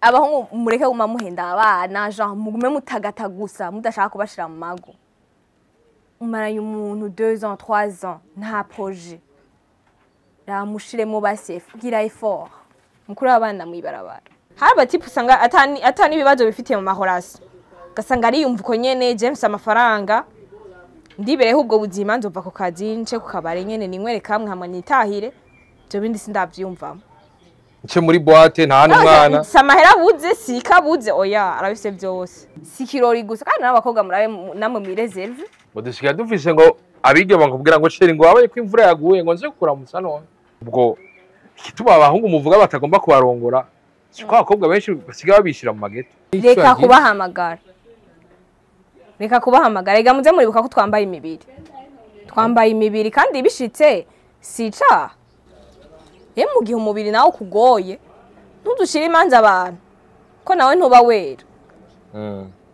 Abahungu mureke guma muhenda abana, genre mugume mutagata gusa mudashaka kubashira mu mago. Umaranye umuntu 2 ans 3 ans nta projet. Ramushiremo basefu gira effort. Mukuru abana mwibarabara. Hari abatipu usanga atani ibibazo bifitiye mu mahorasi. Gasanga ari yumva uko nyene James amafaranga ndibereho ubwo buzima nzova ku kazi nce ku kabare nyene ninywere kamwe hamwe nitahire. Ibyo bindi sindavyumvamo. Nce muri boîte nta n'umwana. Samahera buze sikabuze oya arabise byose. Sikirori gusa kandi n'abakobwa murabe namwe mu reserve. Bo dusigaye dufise ngo abige bakubwira ngo chéri ngo wabaye ko imvura yaguye ngo nze kuramutsa none. Ubwo igituma abahungu muvuga batagomba kubarongora siko abakobwa benshi basigaye babishira mu mageto. Reka kubahamagara. Reka kubahamagara. Ega muze muribuka ko twambaye imibiri. Twambaye imibiri kandi bishitse sica. Ye mu gihe umubiri nawe kugoye ntudushira imanza abantu ko nawe ntuba wera.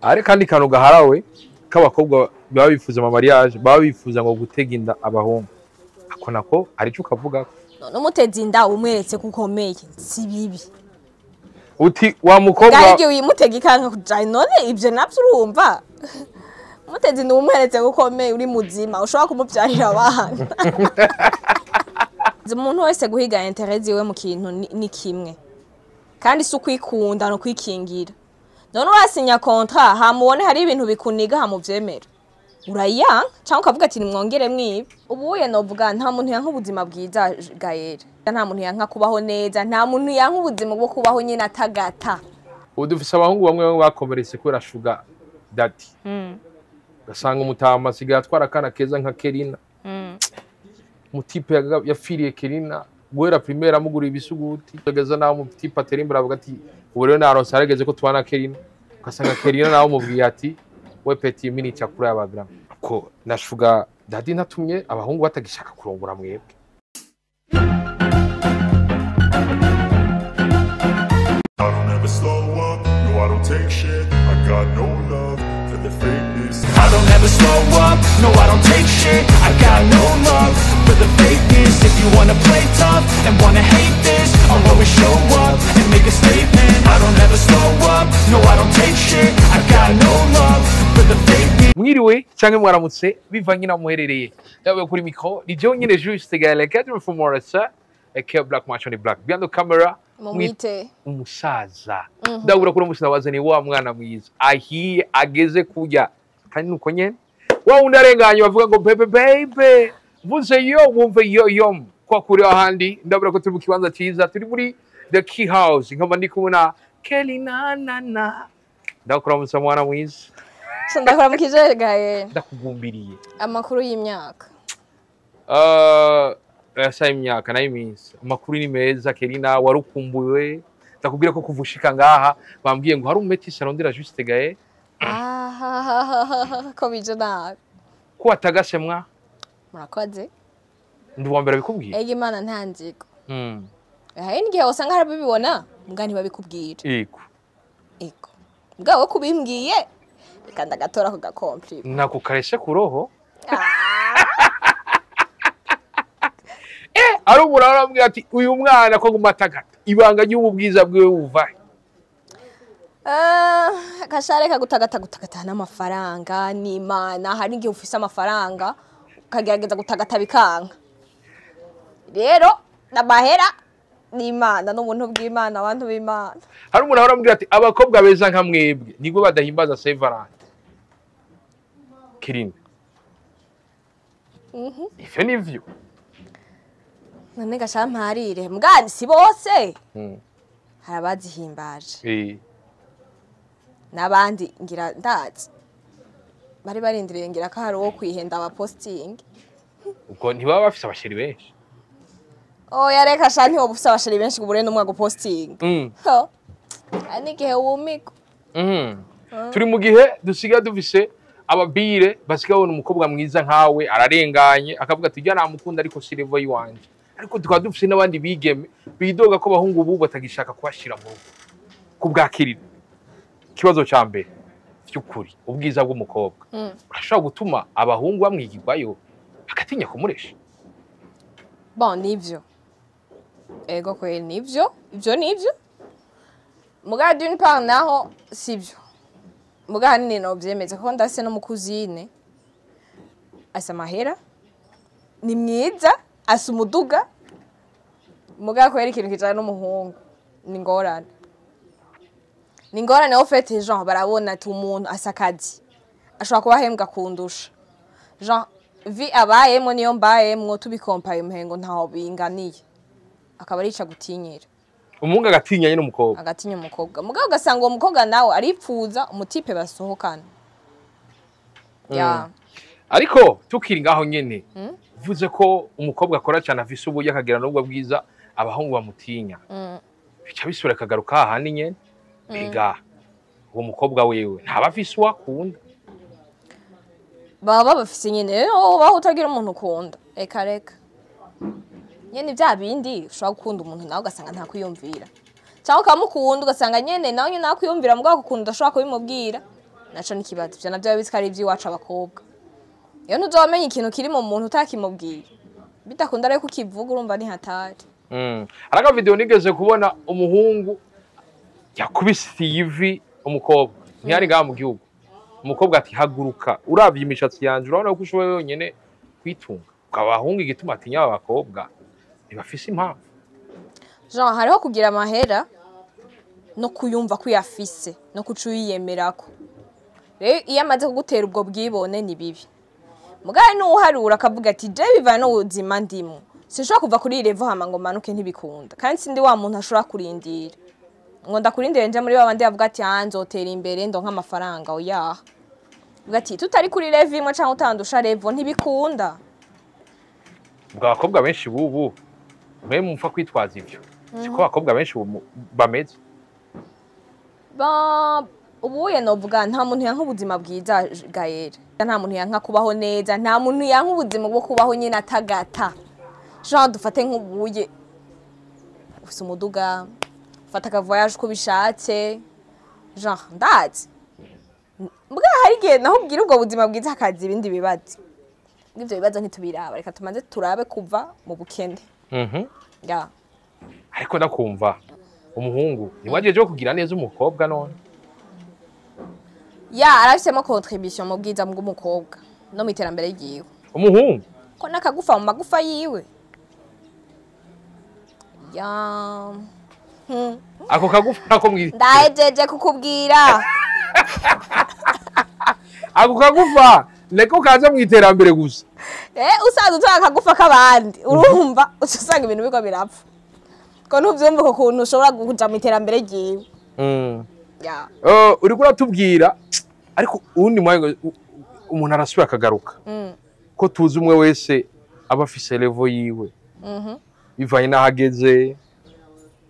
Ari kandi kantu gaharawe k'abakobwa baba bifuza ama mariage baba bifuza ngo gutega inda abahungu. Ako nako ari cyo kavuga. None umuteze inda umweretse kukomeye si bibi. Uti wa mukobwa gaige uyimutega ikanka kujaye none ivyo navyo urumva. Umuteze inda umweretse kukomeye uri muzima ushobora kumuvyarira abana. Umuntu wese guhiga intérêt ziwe mu kintu ni kimwe. Kandi si ukwikunda no kwikingira. None urasinya contrat hamubone hari ibintu bikuniga hamuvyemera. Urayanka cyangwa ukavuga ati nimwongere mwibe. Ubuye novuga nta muntu yanka ubuzima bwiza Gaël. Nta muntu yanka kubaho neza, nta muntu yanka ubuzima bwo kubaho nyine atagata. Ubu dufise abahungu bamwe bakomeretse kubera sugar daddy. Gasanga umutama asigaye atwara akana keza nka Kerina. Mutipe yafiriye Kerina guhera primaire amugura ibisuguti ageza naho mutipe atera imbere avuga ati ubu rero naronse harageze ko tubana Kerina. Ugasanga Kerina nawe umubwiye ati we petit mini chakura y'abagra ko na sugar daddy ntatumye abahungu batagishaka kurongora mwebwe. I don't ever slow up, no I don't take shit. I got no love for the fakeness. I don't ever slow up, no I don't take shit. I got no love for the fakeness. If you wanna play tough and wanna hate this, I'll always show up and make a statement. I don't ever slow up, no I don't take shit. I got no love for the fakeness. Mwiriwe canke mwaramutse bivanye na muherereye. Ndabaye kuri micro, ni jewe nyene Juste Gaël Academy for Morasa, aka Black Match on the Black. Behind the camera mumwite umusaza. Ndabura kuri umusina wazanye wa mwana mwiza ahiye ageze kurya kandi nuko nyene wa undi arenganye bavuga ngo bebe bebe vuze yo wumve yo yo kwa kuri ahandi. Ndabura ko turi mu kibanza cyiza turi muri the key house nkaba ndi kumwe na Kelly na na na. Ndakura musa mwana mwiza. Ndakura mukije Gaël. Ndakugumbiriye amakuru y'imyaka. Asa imyaka nayo iminsi amakuru ni meza Kerina warukumbuwe. Ndakubwira ko kuvushika ngaha bambwiye ngo hari umumetisi arondera Juste Gaël. Ko bije nabi ko atagase mwa murakoze. Ndi wa mbere bikubwiye. Ega Imana nta nzigo. Hari n'igihe usanga hari abibibona mbwa ntibabikubwira. Yego. Ego. Mbwa we kubimbwiye reka ndagatora ku gakompliment. Nakukareshe kuroho. Ari umuntu arambwira ati uyu mwana ko gumatagata ibanga ry'ubu bwiza bwiwe buva. Kashare kagutagata gutagata n'amafaranga n'Imana. Hari igihe ufise amafaranga ukagerageza gutagata bikanka. Rero nabahera n'Imana n'ubuntu bw'Imana abantu b'Imana. Hari umuntu arambwira ati abakobwa beza nka mwebwe nibwo badahimbaza Saint Valentin. Kirina. Ivyo nivyo. None gashamparire mbwa si bose. Harabazihimbaje. Nabandi ngira ndazi. Bari barindiriye ngira ko hari uwo kwihenda aba posting. Uko ntibaba bafise abasheri benshi. Oya reka sha ntiwo bufise abasheri benshi kubure n'umwe go posting. Ho. Ani gihe wumiko. Turi mu gihe dusigaye dufise ababire basigaye babona umukobwa mwiza nkawe ararenganye akavuga ati jya namukunda ariko si level yiwanje. Ariko tukaba dufise n'abandi bigeme bidoga ko bahungu ubu batagishaka kubashira mu rugo kubwakirira. Ikibazo ca mbere cy'ukuri ubwiza bw'umukobwa urashobora gutuma abahungu bamwigirwayo akatinya kumuresha. Bon nivyo. Ego kweli nivyo, ivyo nivyo. Muga d'une part naho sivyo, muga hanini novyemeza kuko ndafise no mu cousine asa amahera, ni mwiza, asa umuduga, muga kubera ikintu kijana n'umuhungu ni ingorane, ni ingorane. Au fait, genre barabona ati umuntu asa akazi, ashobora kuba ahembwa kundusha, genre vie abayemwo niyo mbayemwo, tubikompaye umuhengo ntaho binganiye, akaba arica gutinyira. Umuhungu agatinya nyine umukobwa. Agatinya umukobwa, mugabo ugasanga uwo mukobwa nawe aripfuza umutipe basohokana ya. Ariko tukiri ngaho nyene, uvuze ko umukobwa akora cyane, afise uburyo, akagira n'ubwo bwiza, abahungu bamutinya, bica bisubira akagaruka hahandi nyene. Mbega uwo mukobwa wewe ntaba afise uwo akunda? Baba babafise nyene. Ubaho utagira umuntu ukunda? Reka reka nyene, vya bindi ushobora gukunda umuntu nawe ugasanga ntakwiyumvira, cyangwa ukamukunda ugasanga nyene nawe nyene nakwiyumvira, mugabo gukunda udashobora kubimubwira, naco ni ikibazo. Ivyo navyo biba ko ari ivy'iwacu abakobwa. Iyo ntuzomenya ikintu kiri mu muntu utakimubwiye, bidakunda rero kukivuga, urumva ni hatari. Hari aka video nigeze kubona, umuhungu yakubise ivi umukobwa, ntiyari ngaha mu gihugu. Umukobwa ati: "Haguruka, uravye imishatsi yanje, urabona ko ushoboye wenyene kwitunga." Abahungu igituma atinya aba bakobwa, ntibafise impamvu. Jean, hariho kugira amahera no kuyumva ko uyafise no kuca uyiyemerako. Rero iyo amaze kugutera ubwo bwibone ni bibi. Mugabe n'uwuharura akavuga ati: "Je bivana n'ubuzima ndimwo, sinshobora kuva kuri iyi level hama ngo manuke, ntibikunda, kandi sindi wa muntu ashobora kurindira ngo ndakurindire nje muri babandi bavuga ati: 'Ah, nzotera imbere ndonke amafaranga.' Oyaha, uvuga ati tutari kuri level imwe canke utandusha level, ntibikunda." Ubwo abakobwa benshi bubu mwe mupfa kwitwaza ivyo, siko abakobwa benshi ubu bameze? Ba ubuye novuga nta muntu yanka ubuzima bwiza, Gael. Nta muntu yanka kubaho neza, nta muntu yanka ubuzima bwo kubaho nyine atagata. Jean, dufate nk'ubuye ufise umuduga, ufata aka voyage uko ubishatse, Jean, ndazi mbwa hari igihe naho ubwira ubwo buzima bwiza hakaza ibindi bibazo. Ibyo bibazo ntitubiraba, reka tumaze turabe kuva mu bukene. Ya. Ariko ndakumva umuhungu ntiwajeje kugira neza umukobwa none. Ya, arafisemo contribution mu bwiza bw'umukobwa no mu iterambere ryiwe. Umuhungu? Ko n'akagufa mu magufa yiwe ya. Ako kagufa nako mwiri. Ndahejeje kukubwira. Ako kagufa niko kaza mu iterambere gusa. Usanzwe utora akagufa k'abandi, urumva uca usanga ibintu biriko birapfa, ko ntuvyumva uko kuntu ushobora kuja mu iterambere ryiwe. Ya. Uriko uratubwira, ariko uwundi mwanya umuntu arasubira akagaruka ko tuzi umwe wese aba afise level yiwe bivanye n'aho ageze.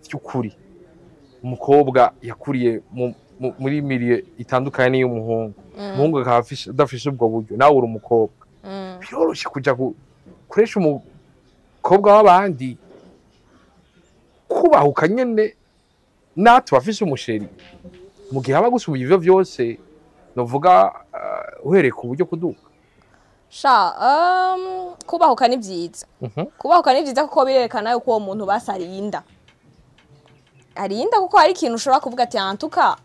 By'ukuri umukobwa yakuriye muri milieu itandukanye n'iy'umuhungu, umuhungu akaba adafise ubwo buryo, nawe uri umukobwa, biroroshye kuja kuresha umukobwa w'abandi, kubahuka nyene natwe afise umusheri mu gihe aba gusumba ivyo vyose novuga, uhereye ku buryo kuduka. Sha, kubahuka ni vyiza. Kubahuka ni vyiza kuko birerekana yuko uwo muntu basi arinda, arinda, kuko hari ikintu ushobora kuvuga ati antuka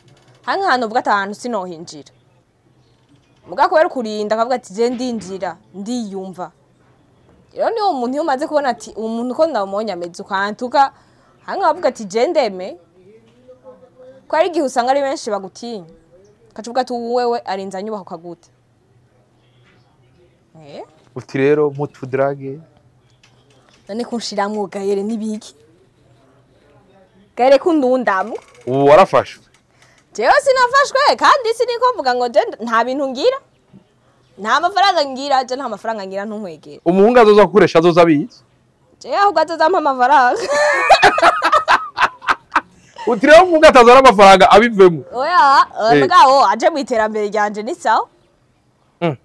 hari nk'ahantu uvuga ati ahantu sinohinjira, muga kubera kurinda akavuga ati je ndinjira, ndiyumva. Rero niwo muntu iyo umaze kubona ati uwo muntu ko ndamubonye ameze uko, antuka hari nk'abavuga ati je ndeme, ko hari igihe usanga ari benshi bagutinya, ukaca uvuga ati ubu wewe arinze anyubahuka gute? Uti rero mutudrage. None kunshiramwo Gael nibiki? Gael kundundamwo. Ubu warafashwe. Jewe sinafashwe, kandi siniko mvuga ngo je nta bintu ngira, nta mafaranga ngira, je nta mafaranga ngira, ntunkwegere. Umuhungu azoza gukoresha azoza abizi. Jewe ahubwo azozampa amafaranga. Uti rero umuhungu atazana amafaranga abivemo. Oya, mugabo aje mu iterambere ryanje ni sawa.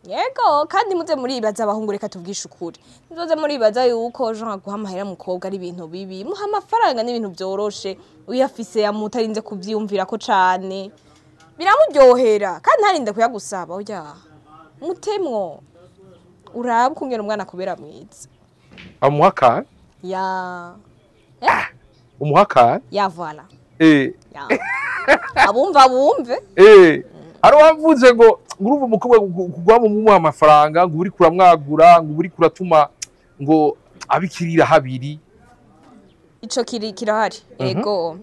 Yego, kandi muze muribaza abahungu, reka tubwishe ukuri, muze muribaza yuko Jean guha amahera mukobwa ari ibintu bibi. Muha amafaranga n'ibintu byoroshe, uyafise yamutarinze kuvyiyumvira ko cane biramuryohera, kandi ntarinde kuyagusaba. Oya, mutemwo urabe ukungena umwana kubera mwiza. Amuha akantu. Ya. Umuha akantu. Ya, voilà. Ya. Abumva bumve. Hari uwavuze ngo urumva umukobwa kugwa mu mumuha amafaranga, ngo uri kuramwagura, ngo uri kuratuma ngo abikirira habiri. Ico kiri kirahari. Ego,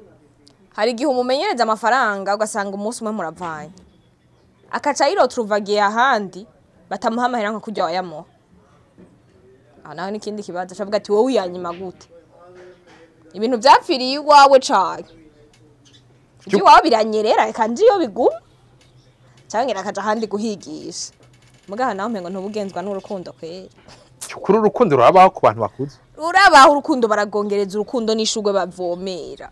hari igihe umumenyereza amafaranga, ugasanga umunsi umwe muravanye, akaca yiroturuvagiye ahandi batamuha amahera nka kurya wayamuha. Aho naho n'ikindi kibazo, acavuga ati: "Wowe uyanyima gute? Ibintu vyapfiriye iwawe cane, iby'iwawe biranyerera, reka nje iyo biguma." Canke ngira akaja ahandi guhigisha. Mugaha naho umengo ntubugenzwa n'urukundo kweri. Kuri urukundo rurabaho ku bantu bakuze. Rurabaho urukundo, baragongereza urukundo n'ishurwe bavomera,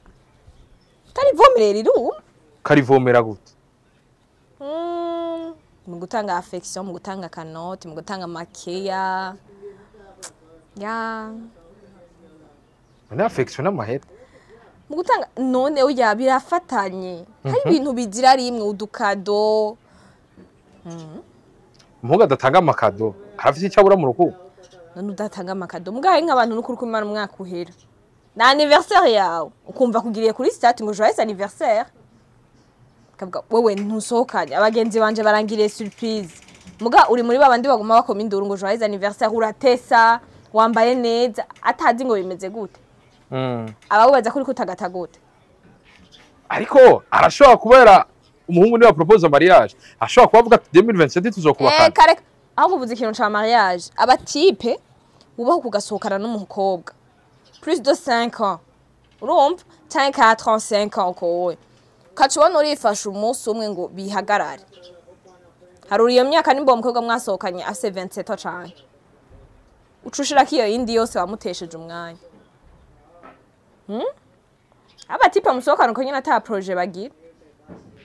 utarivomerera iruma. Karivomera gute? Mu gutanga affection, mu gutanga kanoti, mu gutanga makeya ya. Ni affection n'amahera? Mu gutanga, none oya, birafatanye, hari ibintu bizira rimwe, udukado. Umuhungu adatanga amakado arafise icyo abura mu rukundo? None udatanga amakado, mugahe nk'abantu n'ukuri kumara umwaka uhera na anniversaire yawe, ukumva kugiriye kuri statut ngo "joyeux anniversaire", kavuga: "Wewe ntusohokanye, abagenzi banje barangiriye surprise." Muga uri muri babandi baguma bakoma induru ngo "joyeux anniversaire", uratesa, wambaye neza, atazi ngo bimeze gute. Ababubaza kuri kutagata gute. Ariko arashobora kubera umuhungu niba propose mariage, ashobora kuba avuga ati: "2027 tuzokubakana." Kare aho kuvuza ikintu ca mariage, abatipe bubaho kugasohokana n'umukobwa plus de 5 ans, urumva, canke 4 ans, 5 ans, uko wowe ukaca ubona urifashe umunsi umwe ngo bihagarare. Harura iyo myaka, nimba uwo mukobwa mwasohokanye afise 27 ans, canke uca ushirako iyo yindi yose wamutesheje umwanya. Abatipe musohokana uko nyene ata projet bagira,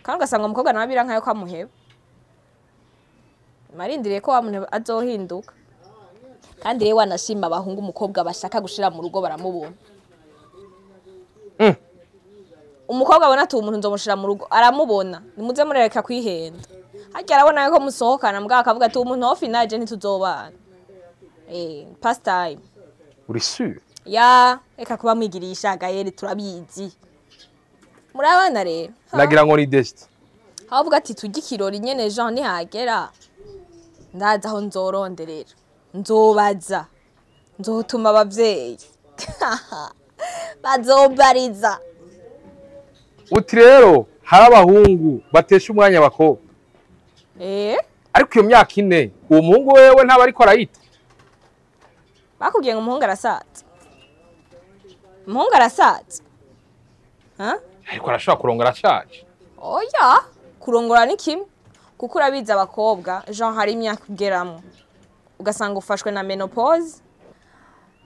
kandi ugasanga umukobwa nawe abira nkayo ko amuheba, marindiriye ko wa muntu azohinduka. Kandi rero wanashima abahungu, umukobwa bashaka gushira mu rugo baramubona. Umukobwa abona ati: "Umuntu nzomushira mu rugo", aramubona. Nimuze murereka kwihenda, harya arabona ko musohokana, mbwa akavuga ati: "Umuntu au final je ntituzobana, pastime." Uri sûr? Ya, reka kuba mwigirisha gayeri, turabizi muri abana rero. Ha. Nagira ngo ni destin. Aho uvuga ati: "Tujye ikirori nyene, Jean nihagera ndaza aho nzoronderera, nzobaza, nzotuma abavyeyi bazombariza." Uti rero hari abahungu batesha umwanya abakobwa. Ariko iyo myaka 4 uwo muhungu wewe ntaba ariko arayita. Bakubwiye ngo umuhungu arasaza? Umuhungu arasaza? Ha? Ariko arashobora kurongora ashaje. Oya, kurongora ni kimwe, kuko urabizi abakobwa, Jean, hari imyaka ugeramwo ugasanga ufashwe na ménopause.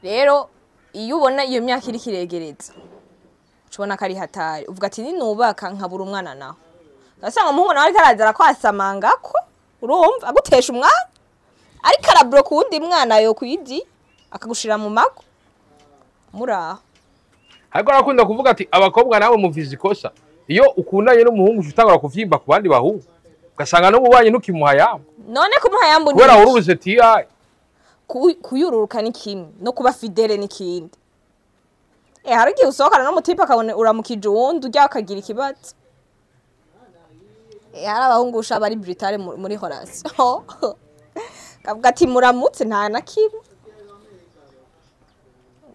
Rero iyo ubona iyo myaka iriko iregereza, uca ubona ko ari hatari, uvuga ati: "Ninubaka nkabura umwana." Naho ugasanga umuhungu nawe ariko araza arakwasamangako, urumva agutesha umwanya, ariko arabloka uwundi mwana yokwidi akagushira mu mago muraho. Ariko arakunda kuvuga ati: "Abakobwa nawe muvize ikosa, iyo ukundanye n'umuhungu uca utangura kuvyimba ku bandi bahungu, ugasanga n'umubanyi ntukimuha yambo." None kumuha yambu ni Kubera iki? urubuze tiyayi. Kuyururuka ni kimwe, no kuba fidèle ni kindi. Hari igihe usohokana n'umutipe akabona uramukije uwundi ujya, akagira ikibazo. Hari abahungu usha bari brutale muri relation, kavuga ati: "Muramutse", nta na kimwe,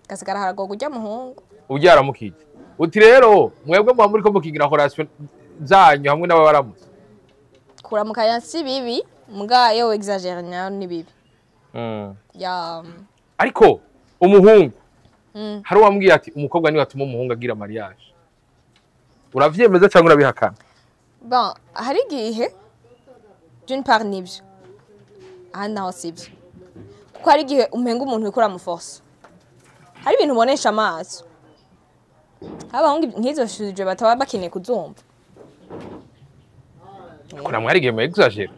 gasigara haragoga ujya muhungu. Ujya aramukije. Uti rero mwebwe muba muriko mukigira relation zanyu hamwe n'ababaramutse. Kuramukanya si bibi, mbwa iyo exagère nayo ni bibi. Ya. Ariko umuhungu, hari uwambwiye ati: "Umukobwa niwe atuma umuhungu agira mariage." Uravyemeza cyangwa urabihakana? Bon, hari igihe d'une part nibyo, ahandi naho sibyo, kuko hari igihe umenga umuntu wikora mu force, hari ibintu ubonesha amaso, abahungu nk'izo suje bataba bakeneye kuzumva. Ariko namwe hari igihe mu exagère,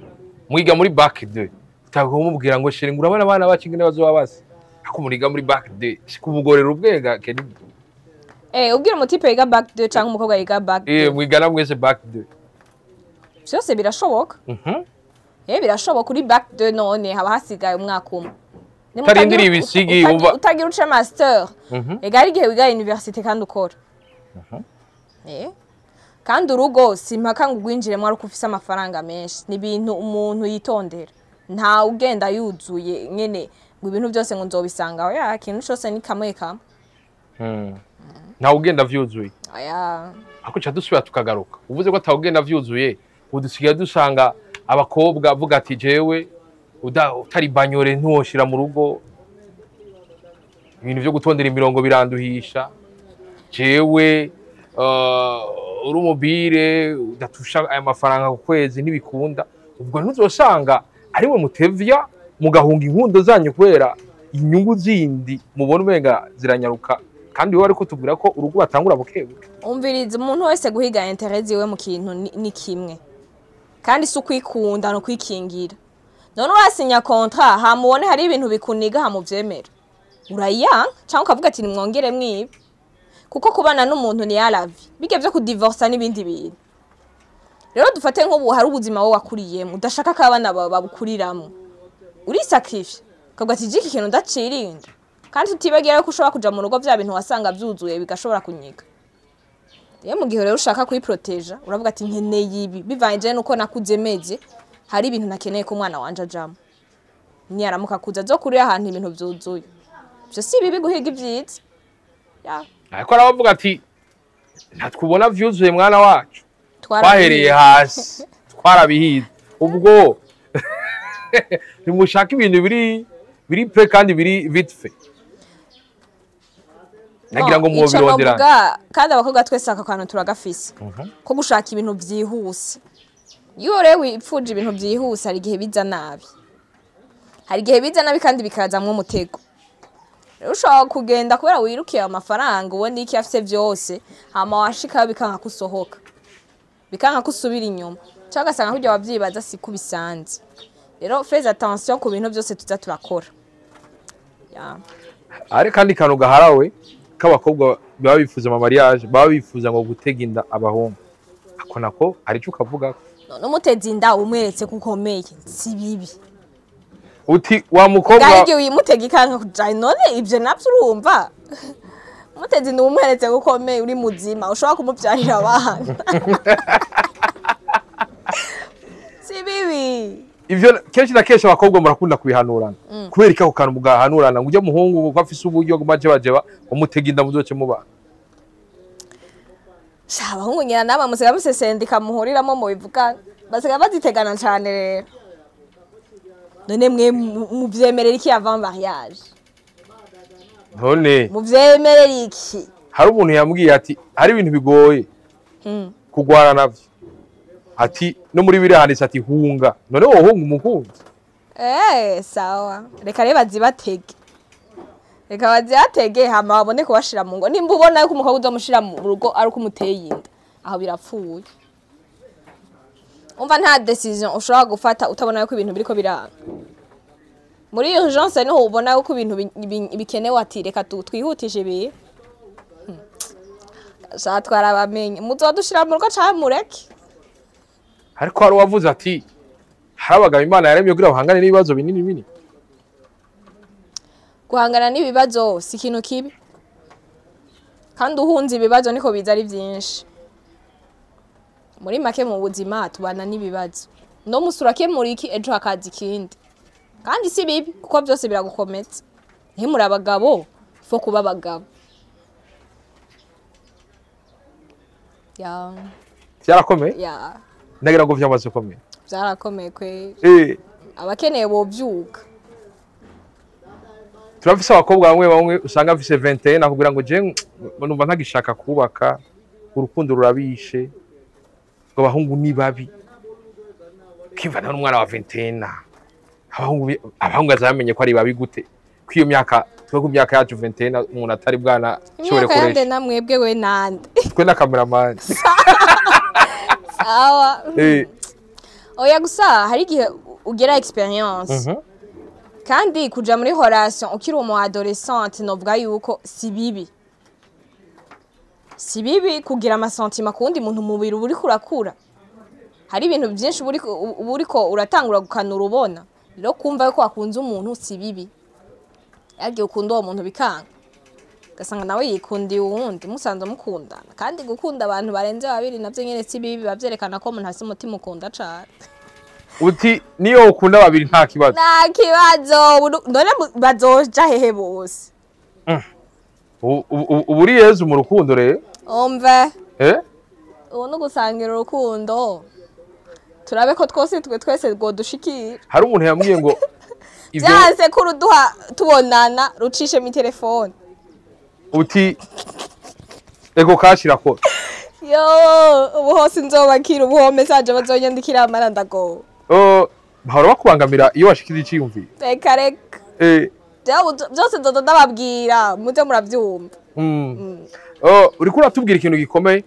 mwiga muri bac 2, utanga kumubwira ngo: "Chéri", ngo urabona abana bacu ingene bazoba basa. Ariko muriga muri bac 2, si kumugorera ubwega Kenny? Ubwira umutipe yiga bac 2 canke umukobwa yiga bac 2? Mwigana mwese bac 2. Vyose birashoboka. Birashoboka uri bac 2, none haba hasigaye umwaka umwe. Utarindiriye ibisigi, Utagira uce master. Ega hari igihe wiga université kandi ukora. Kandi urugo si impaka ngo ugwinjiremo ari uko ufise amafaranga menshi. Ni ibintu umuntu yitondera, nta ugenda yuzuye nyene ngo ibintu byose ngo nzobisanga. Oya, ikintu cose ni kamwe kamwe. Ntawe ugenda vyuzuye. Oya. Ariko ca dusubira tukagaruka, uvuze ko atawugenda vyuzuye, ubu dusigaye dusanga abakobwa avuga ati: "Jewe utari banyore ntiwoshira mu rugo, ibintu vyo gutondera imirongo biranduhisha, jewe uri umubire udatusha aya mafaranga ku kwezi ntibikunda." Ubwo ntuzosanga ariwe mutevya mugahunga inkundo zanyu kubera inyungu zindi mubona umenga ziranyaruka, kandi wowe ariko tubwira ko urugo batangura bukebuke? Umviriza, umuntu wese guhiga intérêt ziwe mu kintu ni kimwe, kandi si ukwikunda, no kwikingira. None urasinya contrat, hama ubone hari ibintu bikuniga, hama uvyemera, urayanka cyangwa ukavuga ati: "Nimwongere mwibe." Kuko kubana n'umuntu ni à la vie, bijya vyo kudivorsa n'ibindi bintu. Rero dufate nk'ubu hari ubuzima wowe wakuriyemo udashaka ko abana bawe babukuriramwo, urisacrifie ukavuga ati: "Jiki ikintu ndacirinda." Kandi tutibagira ko ushobora kuja mu rugo vya bintu wasanga vyuzuye bigashobora kunyiga. Rero mu gihe rero ushaka kuyiproteja, uravuga ati: "Nkeneye ibi bivanye nuko nakuze meze, hari ibintu nakeneye ko umwana wanje ajamo, niyaramuka kuza azokurira ahantu ibintu vyuzuye." Ivyo si bibi guhiga ivyiza ya. Ariko arabavuga ati: "Ntatwubona vyuzuye mwana wacu, twahereye hasi, twarabihize." Ubwo ntimushaka ibintu biri pe kandi biri vite fait, nagira ngo Ico mwobirondera. Novuga, kandi abakobwa twese aka kantu turagafise ko gushaka ibintu vyihuse. Iyo rero wipfuje ibintu vyihuse, hari igihe biza nabi, hari igihe biza nabi kandi bikazamwo umutego. Rero ushobora kugenda kubera wirukiye amafaranga, ubona iki afise vyose, hama washikayo bikanka kusohoka, bikanka kusubira inyuma, cyangwa ugasanga kurya wavyibaza siko ubisanze. Rero fais attention ku bintu byose tuza turakora ya. Hari kandi kantu gaharawe k'abakobwa baba bifuza ama mariage, baba bifuza ngo gutega inda abahungu. Ako nako hari icyo ukavuga? None umuteza inda umweretse ko ukomeye, si bibi? Uti wa mukobwa. Bwari igihe uyimutega ikanka kujayo. None ibyo nabyo urumva, umuteza inda umweretse ko ukomeye, uri muzima, ushobora kumubyarira abana, si bibi. Ivyo kenshi na kenshi abakobwa murakunda kubihanurana. Kubera iki ako kantu mugahanurana ngo ujye muhungu kuko afise uburyo bw'amajebajeba umutega inda muzoce mubana? Sha, abahungu nyina nama musiga musesendika muhuriramo mubivugana, basiga bazitegana cane. Rero none mwe muvyemerera iki avant mariage? None Muvyemerera iki? hari umuntu yambwiye ati hari ibintu bigoye kugwana navyo, ati no muri biriya handitse ati: "Hunga." None wowe hunga umukunzi? Sawa, reka rero bazibatege, reka bazibatege, hama babone kubashira mu ngo. Nimba ubona yuko umukobwa uzomushira mu rugo ari uko umuteye inda, aho birapfuye. Umva, nta décision ushobora gufata utabona yuko ibintu biriko biranga. Muri urgence niho ubona yuko ibintu bikenewe, ati: "Reka twihutishe ibintu." Sha, twarabamenye, muzodushira mu rugo canke mureke. Ariko hari uwavuze ati hari abagabo Imana yaremye kugira bahangane n'ibibazo binini binini. Guhangana n'ibibazo si ikintu kibi, kandi uhunze ibibazo niko biza ari byinshi. Muri make, mu buzima tubana n'ibibazo. No musi urakemura iki, ejo hakaza ikindi, kandi si bibi kuko byose biragukomeza. Ntimuri abagabo, fo kuba abagabo ya. Byarakomeye. Ya. Ndagira ngo vyamaze gukomera. Byarakomeye kwe. Abakeneye bovyuka. Turafise abakobwa bamwe bamwe usanga afise 21 akubwira ngo: "Je numva ntagishaka kubaka, urukundo rurabishe, ngo abahungu ni babi." Ukimva n'umwana wa 21, abahungu azamenye ko ari babi gute ko iyo myaka? Twe ku myaka yacu 21 umuntu atari bwana shobore Imyaka yande kuresha. Na mwebwe we nande? Twe na cameraman. Sawa. Oya, gusa hari igihe ugira expérience. Kandi kuja muri relation ukiri umu adolescente, novuga yuko si bibi, si bibi kugira ama sentiments ku wundi muntu. Umubiri uba uriko urakura, hari ibintu byinshi uba uriko uratangura gukanura ubona. Rero kumva yuko wakunze umuntu si bibi, yagiye ukunda uwo muntu bikanga. Ugasanga nawe yikundiye uwundi musanze mukundana. Kandi gukunda abantu barenze babiri navyo nyene si bibi, biba vyerekana ko umuntu afise umutima ukunda cane. Uti niyo ukunda babiri nta kibazo. Nta kibazo, none bazoja hehe bose? Ubu uri Yezu mu rukundo rero? Umve. Ubu ni ugusangira urukundo. Turabe ko twose twe twese rwodushikira. Hari umuntu yambwiye ngo ivyo Vyanse ko uruduha tubonana rucishemo itelefone. Uti ego cash irakora. Yo, ubu hose nzobakira, ubu ho message bazonyandikira amara ndagowe. Bahora bakubangamira iyo washikiza iciyumviro. Reka reka. Byose nzoza ndababwira, muze muravyumva. Uriko uratubwira ikintu gikomeye.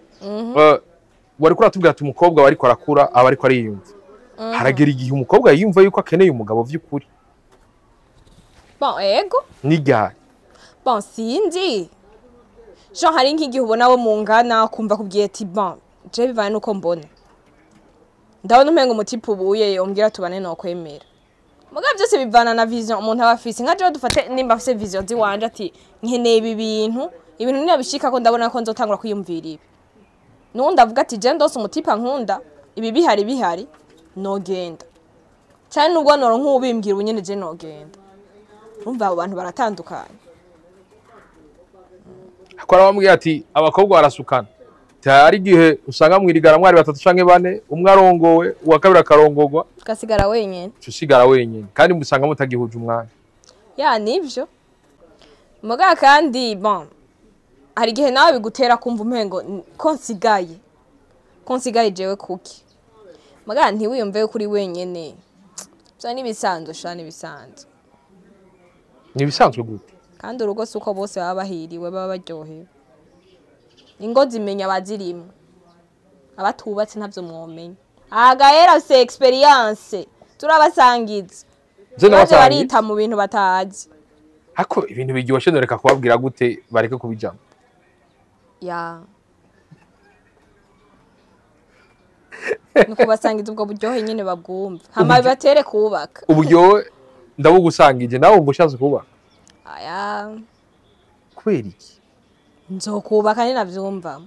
Wariko uratubwira ati umukobwa wariko arakura aba ariko ariyumva. Haragera igihe umukobwa yiyumva yuko akeneye umugabo vy'ukuri. Bon, ego. Ni ryari? Bon, sinzi. Jean, hari nk'igihe ubona abo mungana ukumva akubwiye ati bon, je bivanye nuko mbona. Ndabona umengo umutipe ubuye umbwira tubane nokwemera. Mugabo byose bivana na vision umuntu aba afise. Nka jewe dufate nimba afise vision ziwanje ati nkeneye ibi bintu, ibintu nibishika ko ndabona ko nzotangura kwiyumvira ibi. Nundi avuga ati je ndose umutipe ankunda, ibi bihari bihari nogenda. Cyane nubwo noro nk'ubimbwira ubunyene je nogenda. Urumva abo bantu baratandukanye. Akora bamubwira ati abakobwa barasukana. Hari igihe usanga mwirigara mwari batatu canke bane, umwe arongowe, uwa kabiri akarongogwa, ugasigara wenyene. Usigara wenyene kandi musanga mutagihuje umwanya. Ya nivyo. Muga kandi bon, hari igihe nawe bigutera kumva umengo ko nsigaye. Ko nsigaye jewe kuki. Muga ntiwiyumve ko uri wenyene. Vyo nibisanzwe sha, nibisanzwe. Nibisanzwe gute? Kandi urugo si uko bose baba bahiriwe, baba baryohewe. Ingo zimenya abazirimo. Abatubatse ntavyo mwomenya. Agahera se experience. Turabasangiza. Je Baje barita mu bintu batazi. Hako ibintu biryoshe noreka kubabwira gute bareke kubijamo. Ya. Nuko basangiza ubwo buryohe nyene babwumva. Hama bibatere kubaka. Uburyohe ndabugusangije nawe ubwo ushatse kubaka. Aya. Kubera iki? Nzokubaka ni navyumva.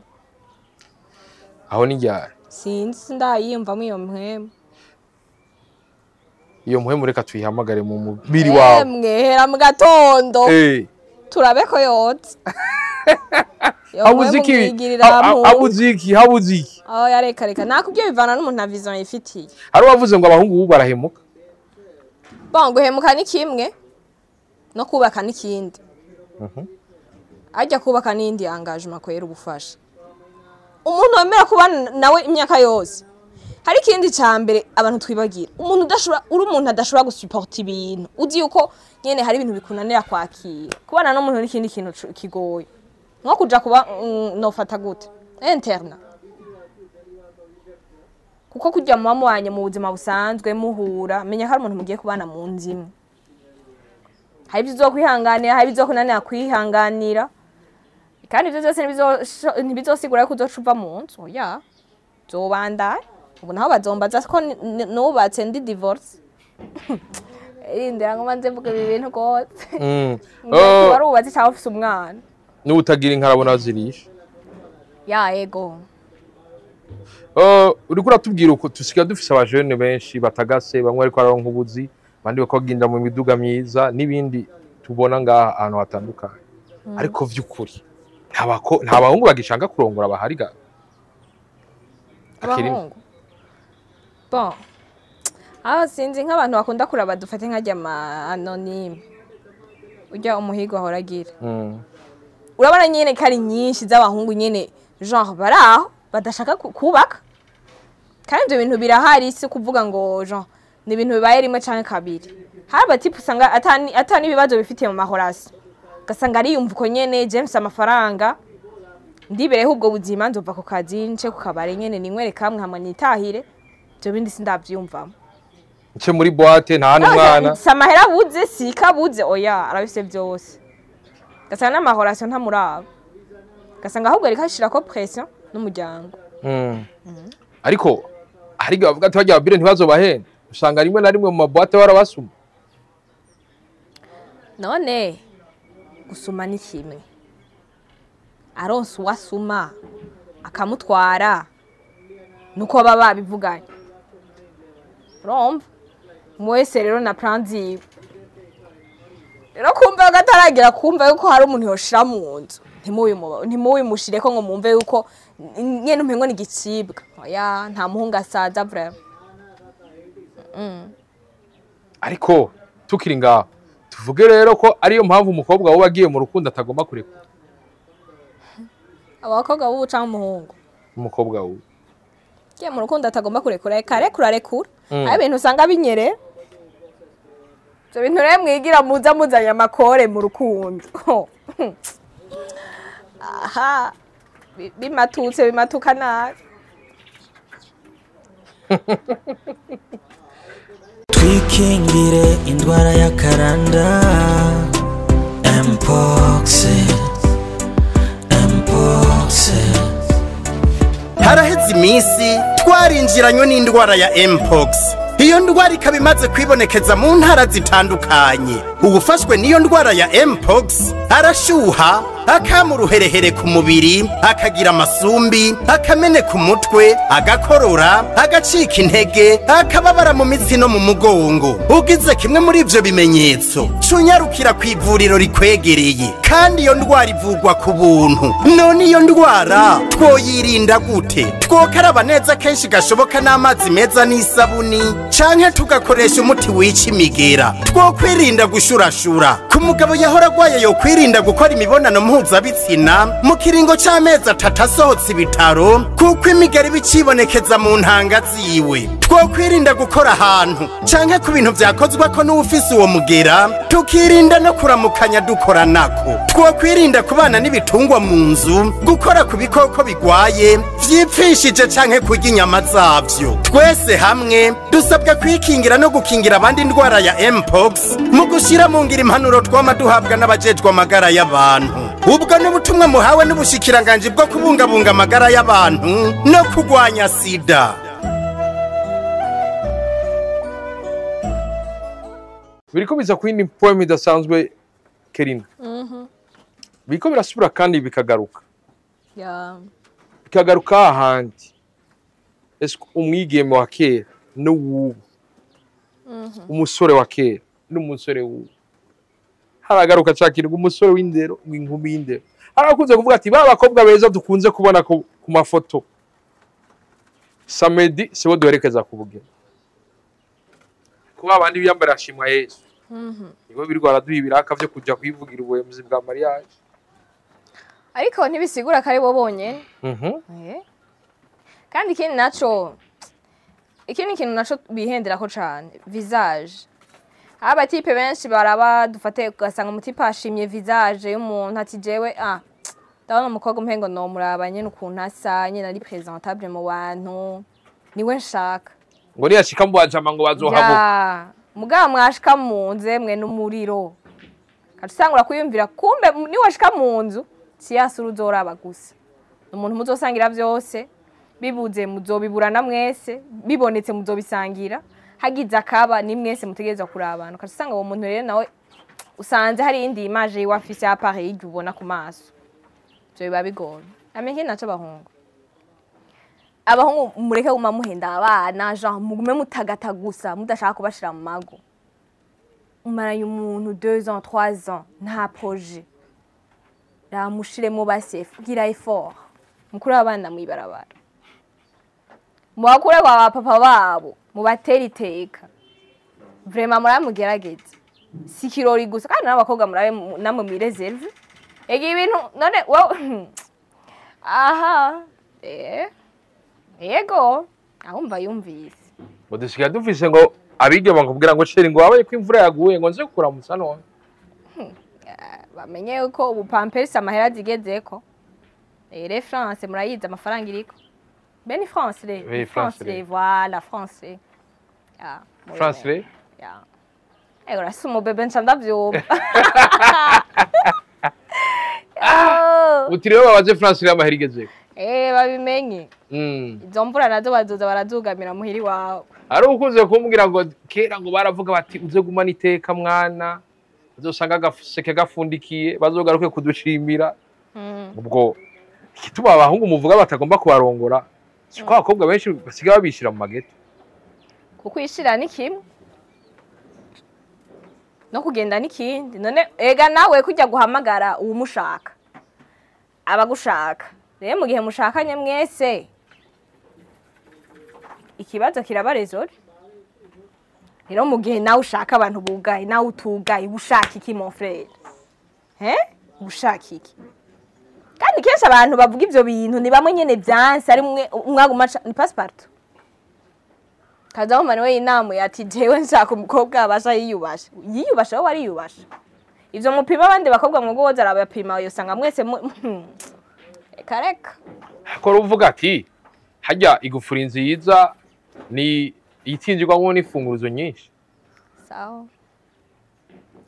Aho ni ryari? Sinzi ndayiyumvamo iyo mpwemu. Iyo mpwemu reka tuyihamagare mu mubiri wawe. Emwe hera mu gatondo. Turabe ko yotse. Habuziki, habuziki, habuziki. Oh ya reka reka. Nakubwiye bivana n'umuntu na vision yifitiye. Hari wavuze ngo abahungu ubu barahemuka. Bon, guhemuka ni kimwe no kubaka ni kindi. Ajya kubaka n'indi engagement kwera ubufasha. Umuntu wemera kuba nawe imyaka yose. Hari ikindi ca mbere abantu twibagira. Umuntu udashobora, uri umuntu adashobora gusupport ibintu. Uzi yuko nyene hari ibintu bikunanira kwakira. Kubana n'umuntu n'ikindi kintu kigoye. Nko kuja kuba nofata gute? Interna. Kuko kujya mu wanye mu buzima busanzwe muhura, menya ko ari umuntu mugiye kubana mu nzu imwe. Hari ibyo uzokwihanganira, hari ibyo uzokunanira kwihanganira. Kandi ibyo byose ntibizosigura ko uzoca uva mu nzu, ya. Zobandanya. Ubu naho bazombaza ko nubatse ndi divorce. Irindira ngo manze mvuge ibi bintu gose. Warubatse cyangwa ufise umwana. N'utagira inka arabona zirisha. Ya ego. Uriko uratubwira uko tusigaye dufise abajene benshi batagase, bamwe ariko araronka ubuzi, abandi bakagenda mu miduga myiza n'ibindi tubona ngaha ahantu hatandukanye. Ariko vy'ukuri nta bahungu bagishanga kurongora bahari ga. Abahungu. Bon. Ah, sinzi nk'abantu bakunda kuraba dufate nkajya ama anonyme. Ujya umuhigo ahora agira. Urabona nyene kari nyinshi z'abahungu nyene genre baraho badashaka kubaka. Kandi ibyo bintu birahari, si kuvuga ngo genre ni ibintu bibaye rimwe canke kabiri. Hari abatipe usanga atani ibibazo bifitiye mu mahorasi. Ugasanga ariyumva uko nyene James amafaranga ndibereho ubwo buzima nzova ku kazi nce ku kabare nyene ninywere kamwe hamwe nitahire. Ibyo bindi sindavyumvamo. Nce muri boîte nta n'umwana. Samahera abuze sikabuze oya arabise byose. Gasanga n'amahorasi ntamuraba. Gasanga ahubwo ariko ashirako pression n'umuryango. Ariko hari bavuga ati bajya babire ntibazobahenda. Usanga rimwe na rimwe mu maboîte barabasuma. None gusuma ni kimwe. Aronse uwasuma akamutwara, nuko baba babivuganye. Urumva mwese rero na plan ziwe. Rero kumva gataragira kumva yuko hari umuntu yoshira mu nzu, ntimubimushireko ngo mumve yuko nyene umpengo ni igicibwa. Oya, nta muhungu asaza vraiment. Ariko tukiri ngaho, tuvuge rero ko ariyo mpamvu umukobwa wowe agiye mu rukundo atagomba kurekura. Abakobwa b'ubu canke umuhungu? Umukobwa wowe agiye mu rukundo atagomba kurekura, reka rekura rekura. Hari ibintu usanga binyerera. Ivyo bintu rero mwigira muza muzanye amakore mu rukundo. Aha, bimatutse bimatuka nabi. Twikingire indwara ya karanda, Mpox, Mpox. Haraheze iminsi twarinjiranywe n'indwara ya Mpox. Iyo ndwara ikaba imaze kwibonekeza mu ntara zitandukanye. Uwufashwe n'iyo ndwara ya Mpox arashuha, akama uruherehere ku mubiri, akagira amasumbi, akameneka umutwe, agakorora, agacika intege, akababara mu mitsi no mu mugongo. Ugize kimwe muri ivyo bimenyetso, cunyarukira ku ivuriro rikwegereye. Kandi iyo ndwara ivurwa ku buntu. None iyo ndwara twoyirinda gute? Twokaraba neza kenshi gashoboka n'amazi meza n'isabuni, canke tugakoresha umuti wica imigera. Twokwirinda gushurashura. Ku mugabo yahora agwaye yokwirinda gukora imibonano mpuzabitsina mu kiringo c'amezi 3 asohotse ibitaro, kuko imigera iba icibonekeza mu ntanga ziwe. Twokwirinda gukora ahantu canke ku bintu vyakozwako n'uwufise uwo mugera, tukirinda no kuramukanya dukoranako. Twokwirinda kubana n'ibitungwa mu nzu, gukora ku bikoko bigwaye vyipfishije canke kurya inyama zavyo. Twese hamwe dusabwa kwikingira no gukingira abandi indwara ya Mpox mu gushira mu ngiro impanuro twama duhabwa n'abajejwe amagara y'abantu. Ubwo n'ubutumwa muhawe n'ubushikiranganji bwo kubungabunga amagara y'abantu no kugwanya sida. Biriko biza ku yindi poem idasanzwe, Kerina. Biriko birasubira kandi bikagaruka. Bikagaruka ahandi. Ese umwigeme wa kera n'uwubu, umusore wa kera n'umusore w'ubu, haragaruka cakirwa umusore w'indero n'inkumi y'indero. Harakunze kuvuga ati ba bakobwa beza dukunze kubona ku mafoto samedi sibo duherekeza ku bugeni, kuba abandi biyambara ashimwa Yesu. Nibo birirwa baraduha ibiraka vyo kuja kwivugira ubuhemuzi bwa mariage. Ariko ntibisigura ko ari bo bonyene. Kandi ikindi naco, ikindi kintu naco bihenderako cane, visage. Abatipe benshi baraba dufate ugasanga umutipe ashimye visage y'umuntu ati jewe ndabona umukobwa umpengo nomuraba nyene ukuntu asa, nyene ari presentable mu bantu, niwe nshaka. Ngo niyashika mu bajama ngo bazohabuka. Mugabo mwashika mu nzu mwe n'umuriro. Kaca usanga kwiyumvira kumbe niwashika mu nzu siyasura uzoraba gusa. Umuntu muzosangira vyose, bibuze muzobiburana mwese, bibonetse muzobisangira, hagize akaba ni mwese mutegerezwa kurabana. Ukaca usanga uwo muntu rero nawe usanze hari indi image yiwe afise ya appareil ubona ku maso. Ivyo biba bigoye. Amenye naco abahungu. Abahungu mureke guma muhenda abana, genre mugume mutagata gusa mudashaka kubashira mu mago. Umaranye umuntu 2 ans, 3 ans nta projet. Ramushiremo base, gira effort. Mukuru abana mwibarabara. Mubakure kwa papa babo, mubatera iteka. Vraiment muramugerageze. Si kirori gusa kandi n'abakobwa murabe namwe mwireserve. Ega ibintu none aha yego ahumva yumvise. Ngo dusigaye dufise ngo abige bakubwira ngo chéri ngo wabaye ko imvura yaguye ngo nze kuramutsa none. Bamenye yuko ubu Pampers amahera zigezeko. Les France murayizi amafaranga iriko. Ben France le. Oui, France le. Voilà, France le. Ah, France le. Ya. Eh ora sumo bebe nca ndavyumva. Uti rero babaze France le amahera igezeko. Babimenye. Izo mvura nazo bazoza barazugamira muhiri wawe. Ari ukunze kumbwira ngo kera ngo baravuga bati uze gumana iteka mwana, uzosanga agaseke gafundikiye bazogaruke kudushimira. Ubwo Igituma abahungu muvuga batagomba kubarongora siko abakobwa benshi basigaye babishira mu mageto. Kukwishira ni kimwe no kugenda n'ikindi. None ega nawe kujya guhamagara uwumushaka abagushaka, rero mu gihe mushakanye mwese ikibazo kirabarezore. Rero mu gihe nawe ushaka abantu bugaye, nawe utugaye, ushaka iki mon frère? Ushaka iki? Kandi kenshi abantu bavuga ivyo bintu ni bamwe nyene vyanse ari mwe umwaguma ni passepartout. Kazaho Manuel inama yati jewe nshaka umukobwa abasha yiyubasha. Yiyubasha wowe ariyubasha. Ivyo mupima abandi bakobwa mwugo woza arabapima yosanga mwese kareka. Ko uvuga ati hajya igufuri nziza ni itinjirwamwo n'ifunguruzo nyinshi. Sawa.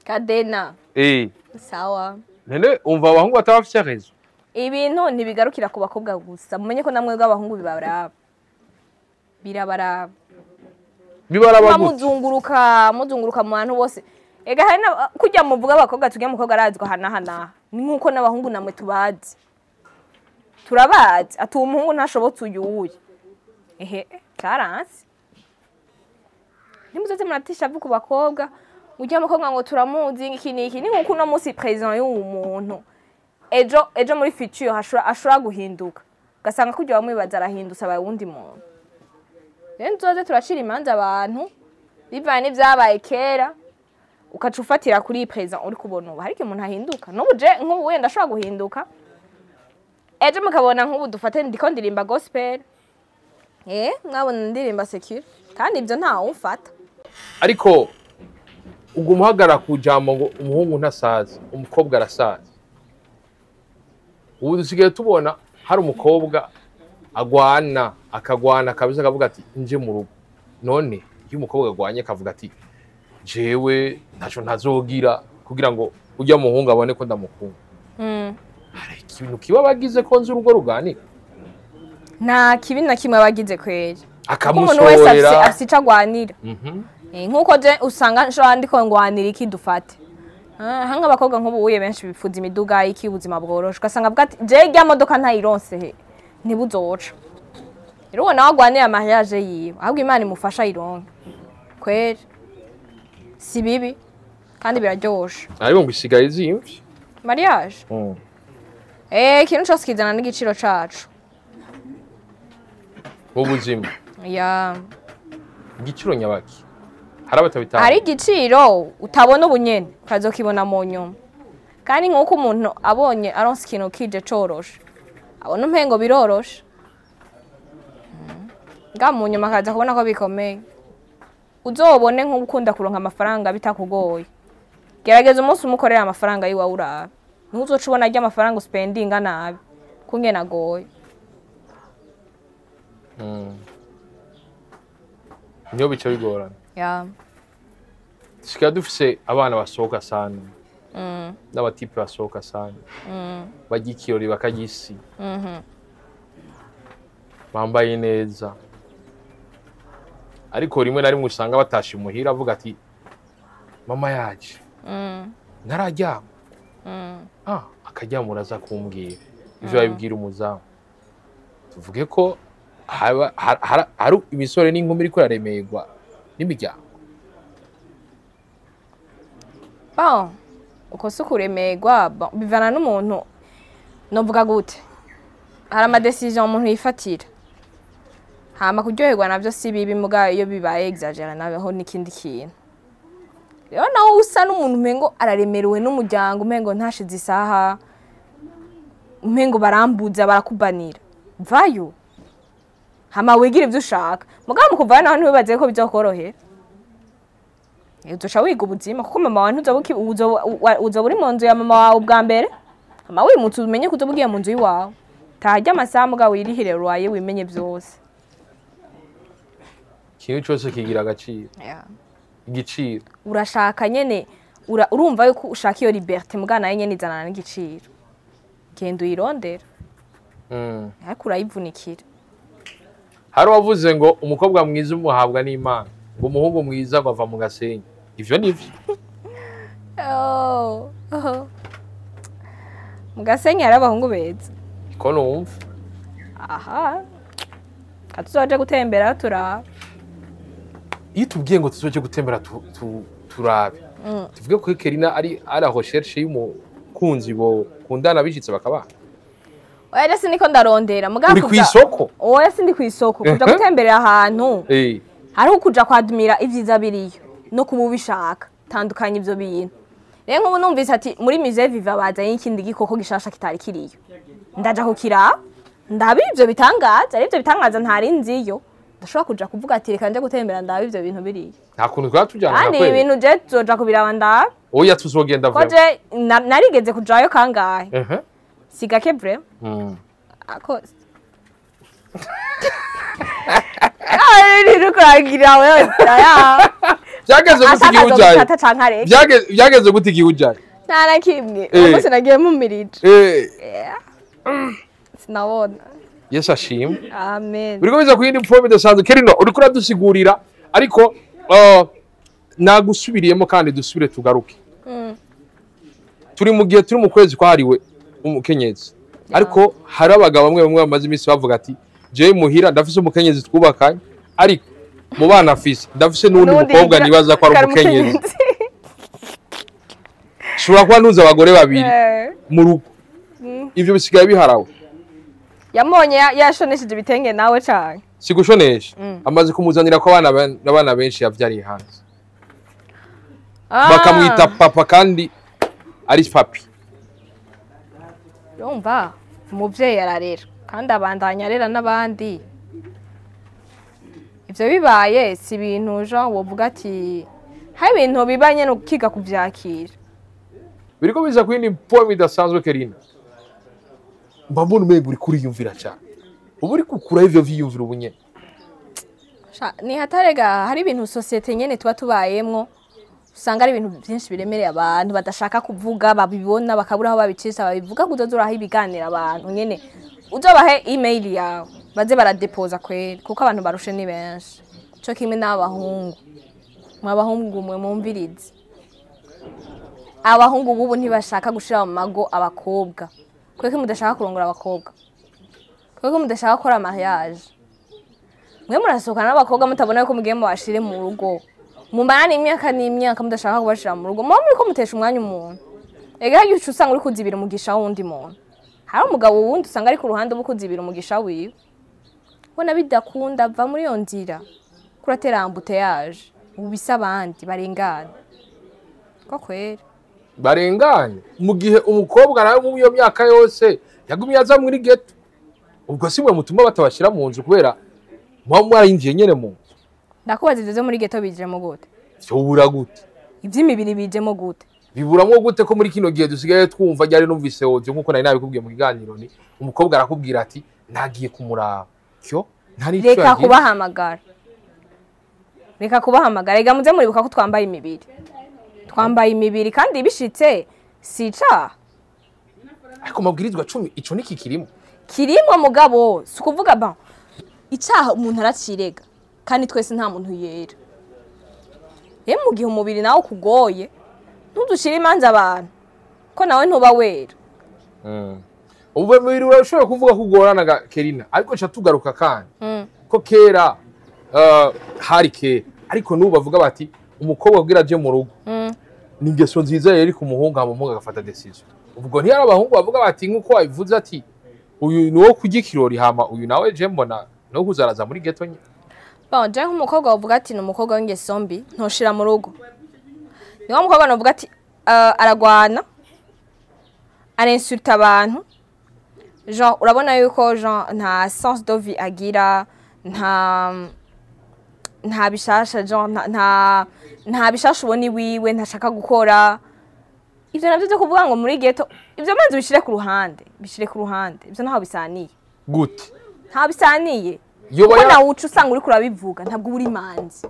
Kadena. Sawa. None umva abahungu batabafise raison. Ibintu ntibigarukira ku bakobwa gusa. Mumenye ko namwe bw'abahungu bibaraba. Birabaraba. Bibaraba gute? Muzunguruka mu bantu bose. Ega hari kujya muvuga abakobwa tujya mukobwa arazwa hana. Ni nkuko n'abahungu namwe tubazi. Turabazi ati umuhungu ntashobotse uyuye. Ehe, cyaranse. Nimuzoze muratisha vuga ku bakobwa, ujya mukobwa ngo turamuzi iki niki. Ni nkuko no musi president y'uwo muntu. Ejo muri future ashobora guhinduka. Gasanga kujya bamwibaza arahindutse abaye wundi muntu. Rero nzoze turacira imanza abantu bivanye n'ivyabaye kera ukaca ufatira kuri president uri kubona ubu. Hariko umuntu ahinduka. N'ubu je nk'ubu wenda ashobora guhinduka. Ejo mukabona nk'ubu dufate ndiko ndirimba gospel. Mwabona ndirimba secure. Kandi ibyo nta umfata. Ariko ugumuhagara ku jambo ngo umuhungu ntasaza, umukobwa arasaza. Ubu dusigaye tubona hari umukobwa agwana akagwana kabisa akavuga ati nje mu rugo. None iyo umukobwa agwanye akavuga ati jewe ntaco ntazogira kugira ngo ujya muhungu abone ko ndamukunda. Hari ikintu kiba bagize ko nzi urugo ruganira. Nta kibi na kimwe bagize kweri. Akamushorera. Umuntu wese afise ico agwanira. Nkuko je usanga nshobora ndiko ngwanira iki dufate. Hanga abakobwa nk'ubu uye benshi bifuza imiduga iki ubuzima bworoshe. Ugasanga avuga ati je irya modoka ntayironse he. Ntibuzoca. Rero uwo nawe agwanira mariage yiwe. Ahubwo Imana imufasha ayironke. Kweri. Si bibi kandi biraryoshe. Ariko ngo isigaye izimvye. Mariage? Ikintu cose kizana n'igiciro cacu. Mu buzima. Ya. Igiciro nyabaki. Hari abatabitanga. Hari igiciro utabona ubunyene ukazokibona mu nyuma. Kandi nkuko umuntu abonye aronse ikintu kije coroshe. Abona umpengo biroroshe. Nga mu nyuma akaza kubona ko bikomeye. Uzobone nk'ukunda kuronka amafaranga bitakugoye. Gerageza umunsi umukorera amafaranga yiwawe urabe. Ntuzoca ubona arya amafaranga uspendinga nabi. Kungena agoye. Niyo bica bigorana. Ya. Dusigaye dufise abana basohoka sana. N'abatipe basohoka sana. Barya ikirori bakarya isi. Bambaye neza. Ariko rimwe na rimwe usanga batashe imuhira avuga ati mama yaje. Ntararyama. Akaryama uraza kumbwira. Ivyo babibwira umuzamu. Tuvuge ko hari imisore n'inkumi iriko iraremerwa n'imiryango. Bon, uko si ukuremerwa, bon, bivana n'umuntu. Novuga gute? Hari ama decision umuntu yifatira. Hama kuryoherwa navyo si bibi muga iyo bibaye exagera naho n'ikindi kintu. Rero nawe usa n'umuntu umengo araremerewe n'umuryango, umengo ntashize isaha, umengo barambuza barakubanira. Vayo. Hama wigira ivyo ushaka. Mugabo mukuvayo naho ntiwibaze ko bizokorohera. Uzoca wiga ubuzima kuko mama wawe ntuzoba uri mu nzu ya mama wawe ubwa mbere. Hama wimutse umenye ko uzoba ugiye mu nzu iwawe. Taharya amasaha mugabo wirihire ruwaye wimenye vyose. Ikintu cose kigira agaciro. Igiciro. Urashaka nyene urumva yuko ushaka iyo liberté mugana nayo nyene izanana n'igiciro. Genda uyirondera. Ariko urayivunikira. Hari wavuze ngo umukobwa mwiza umuhabwa n'Imana, ngo umuhungu mwiza ngo ava mu gasenyi. Ivyo nivyo. Mu gasenyi hari abahungu beza. Ko numva Aha, katuzoje gutembera turaba. Iyo tubwiye ngo tuzoje gutembera turabe, tuvuge ko Kerina ari à la recherche y'umukunzi bo kundana bishitse bakabana? Oya, je siniko ndarondera mugabo. Uri kw'isoko? Oya, sindi kw'isoko. Kuja gutemberera ahantu, hariho ukuja kwadumira ivyiza biriyo no kuba ubishaka. Tandukanya ivyo bintu. Rero nk'ubu numvise ati muri musée vivant bazanye ikindi gikoko gishasha kitari kiriyo, ndaja kukiraba, ndabe ivyo bitangaza. Ari ivyo bitangaza ntari nziyo, ndashobora kuja kuvuga ati reka nje gutembera ndabe ivyo bintu biriyo. Nta kuntu twaba tujyana? Kandi Kweli? ibintu je tuzoja kubiraba ndabe. Oya, tuzogenda. Ko Vraiment. je narigeze kujayo kangahe, si gake vraiment. Ako rero kuragira wewe ya. Byageze gute igihe ujayo? Ashaka canke areke. Byageze gute igihe ujayo? Nta na kimwe. Umunsi nagiye mumirije, sinabona. Yesu ashimwe. Amen. Uriko biza ku yindi forme idasanzwe. Kerino, uriko uradusigurira, ariko nagusubiriyemo kandi dusubire tugaruke. Turi mu gihe, turi mu kwezi kwahariwe umukenyezi, ariko hari abagabo bamwe bamwe bamaze iminsi bavuga ati jewe muhira ndafise umukenyezi twubakanye, ariko mu bana afise ndafise n'uwundi N'uwundi mukobwa yigira- nibaza ko ari ko ari umukenyezi, nshobora kuba ntuzi abagore babiri mu rugo. Ivyo bisigaye biharawe. Yamubonye yashonesheje ibitenge nawe cane? Si gushonesha, amaze kumuzanira ko abana abana benshi yavyariye hanze, bakamwita papa kandi ari papi. Urumva, umuvyeyi ararera kandi abandanya arera n'abandi. Ivyo bibaye si ibintu Jean wovuga ati hari ibintu biba nyene ukiga kuvyakira. Biriko biza ku yindi poem idasanzwe. Kerina, mba mbona umenga uri kuriyumvira cyane, uba uri gukuraho ivyo vyiyumviro ubu nyene. Sha, ni hatarega hari ibintu société nyene tuba tubayemwo, usanga ari ibintu byinshi biremereye abantu badashaka kuvuga, babibona bakabura aho babicisha babivuga. Kuzoza uraha ibiganiro abantu nyene, uzobahe email yawe baze baradepoza kweri, kuko abantu barushe ni benshi. Co kimwe n'abahungu. Mwe abahungu mwe mumvirize, abahungu bubu ntibashaka gushira mu mago abakobwa. Kweko mudashaka kurongora abakobwa, kweko mudashaka gukora mariage, mwe murasohokana n'abakobwa mutabona yuko mugiye mubashire mu rugo, mumarane imyaka n'imyaka mudashaka kubashira mu rugo. Muba muriko mutesha umwanya umuntu. Ega harya uca usanga uri kuzibira umugisha w'uwundi muntu. Hari umugabo wundi usanga ari ku ruhande uba kuzibira umugisha wiwe. Ubona bidakunda, va muri iyo nzira, kuratera embouteillage ubise abandi barengana ko kwera. Barenganye mu gihe umukobwa nawe mu iyo myaka yose yagumye aza muri ghetto. Ubwo si mwe mutuma batabashyira mu nzu kubera muba mwarinjiye nyene mu nzu? Ndakubaza, ivyo vyo muri ghetto bijemo gute? Vyobura gute? Ivy'imibiri bijemo gute? Biburamwo gute ko muri kino gihe dusigaye twumva? Ryari numvise audio, nkuko nari nabikubwiye mu kiganiro, ni umukobwa arakubwira ati nagiye kumuraba cyo nta n'icyo Reka yagiye. kubahamagara, reka kubahamagara. Reka muze muribuka ko twambaye imibiri, twambaye imibiri kandi bishitse si icaha. Ariko mabwirizwa 10 ico niki kirimo? Kirimo, mugabo si ukuvuga ba icaha umuntu aracirega, kandi twese nta muntu yera. Rero mu gihe umubiri nawe ukugoye, ntudushire imanza abantu ko nawe ntuba wera. Ubu mubiri urashobora kuvuga ko ugorana ga Kerina, ariko nca tugaruka kandi ko kera, hari kera, ariko n'ubu bavuga bati umukobwa kugira aje mu rugo ni ingeso nziza yari ku muhungu, hama umuhungu agafata décision. Ubwo ntiyari abahungu bavuga bati nk'uko wabivuze ati uyu ni uwo kurya ikirori, hama uyu nawe je mbona no kuzaraza muri ghetto nye. Bon, je nk'umukobwa bavuga ati ni umukobwa w'ingeso mbi ntoshira mu rugo, ni wa mukobwa navuga ati aragwana, arinsulta abantu, genre urabona yuko genre nta sens de vie agira, nta bishasha, genre nta bishasha ubona iwiwe, ntashaka gukora. Ivyo navyo vyo kuvuga ngo muri ghetto, ivyo manzi bishire ku ruhande, bishire ku ruhande. Ivyo ntaho bisaniye. Gute? Ntaho bisaniye. Yoba Kuko nawe uca usanga uriko urabivuga ntabwo uri imanzi,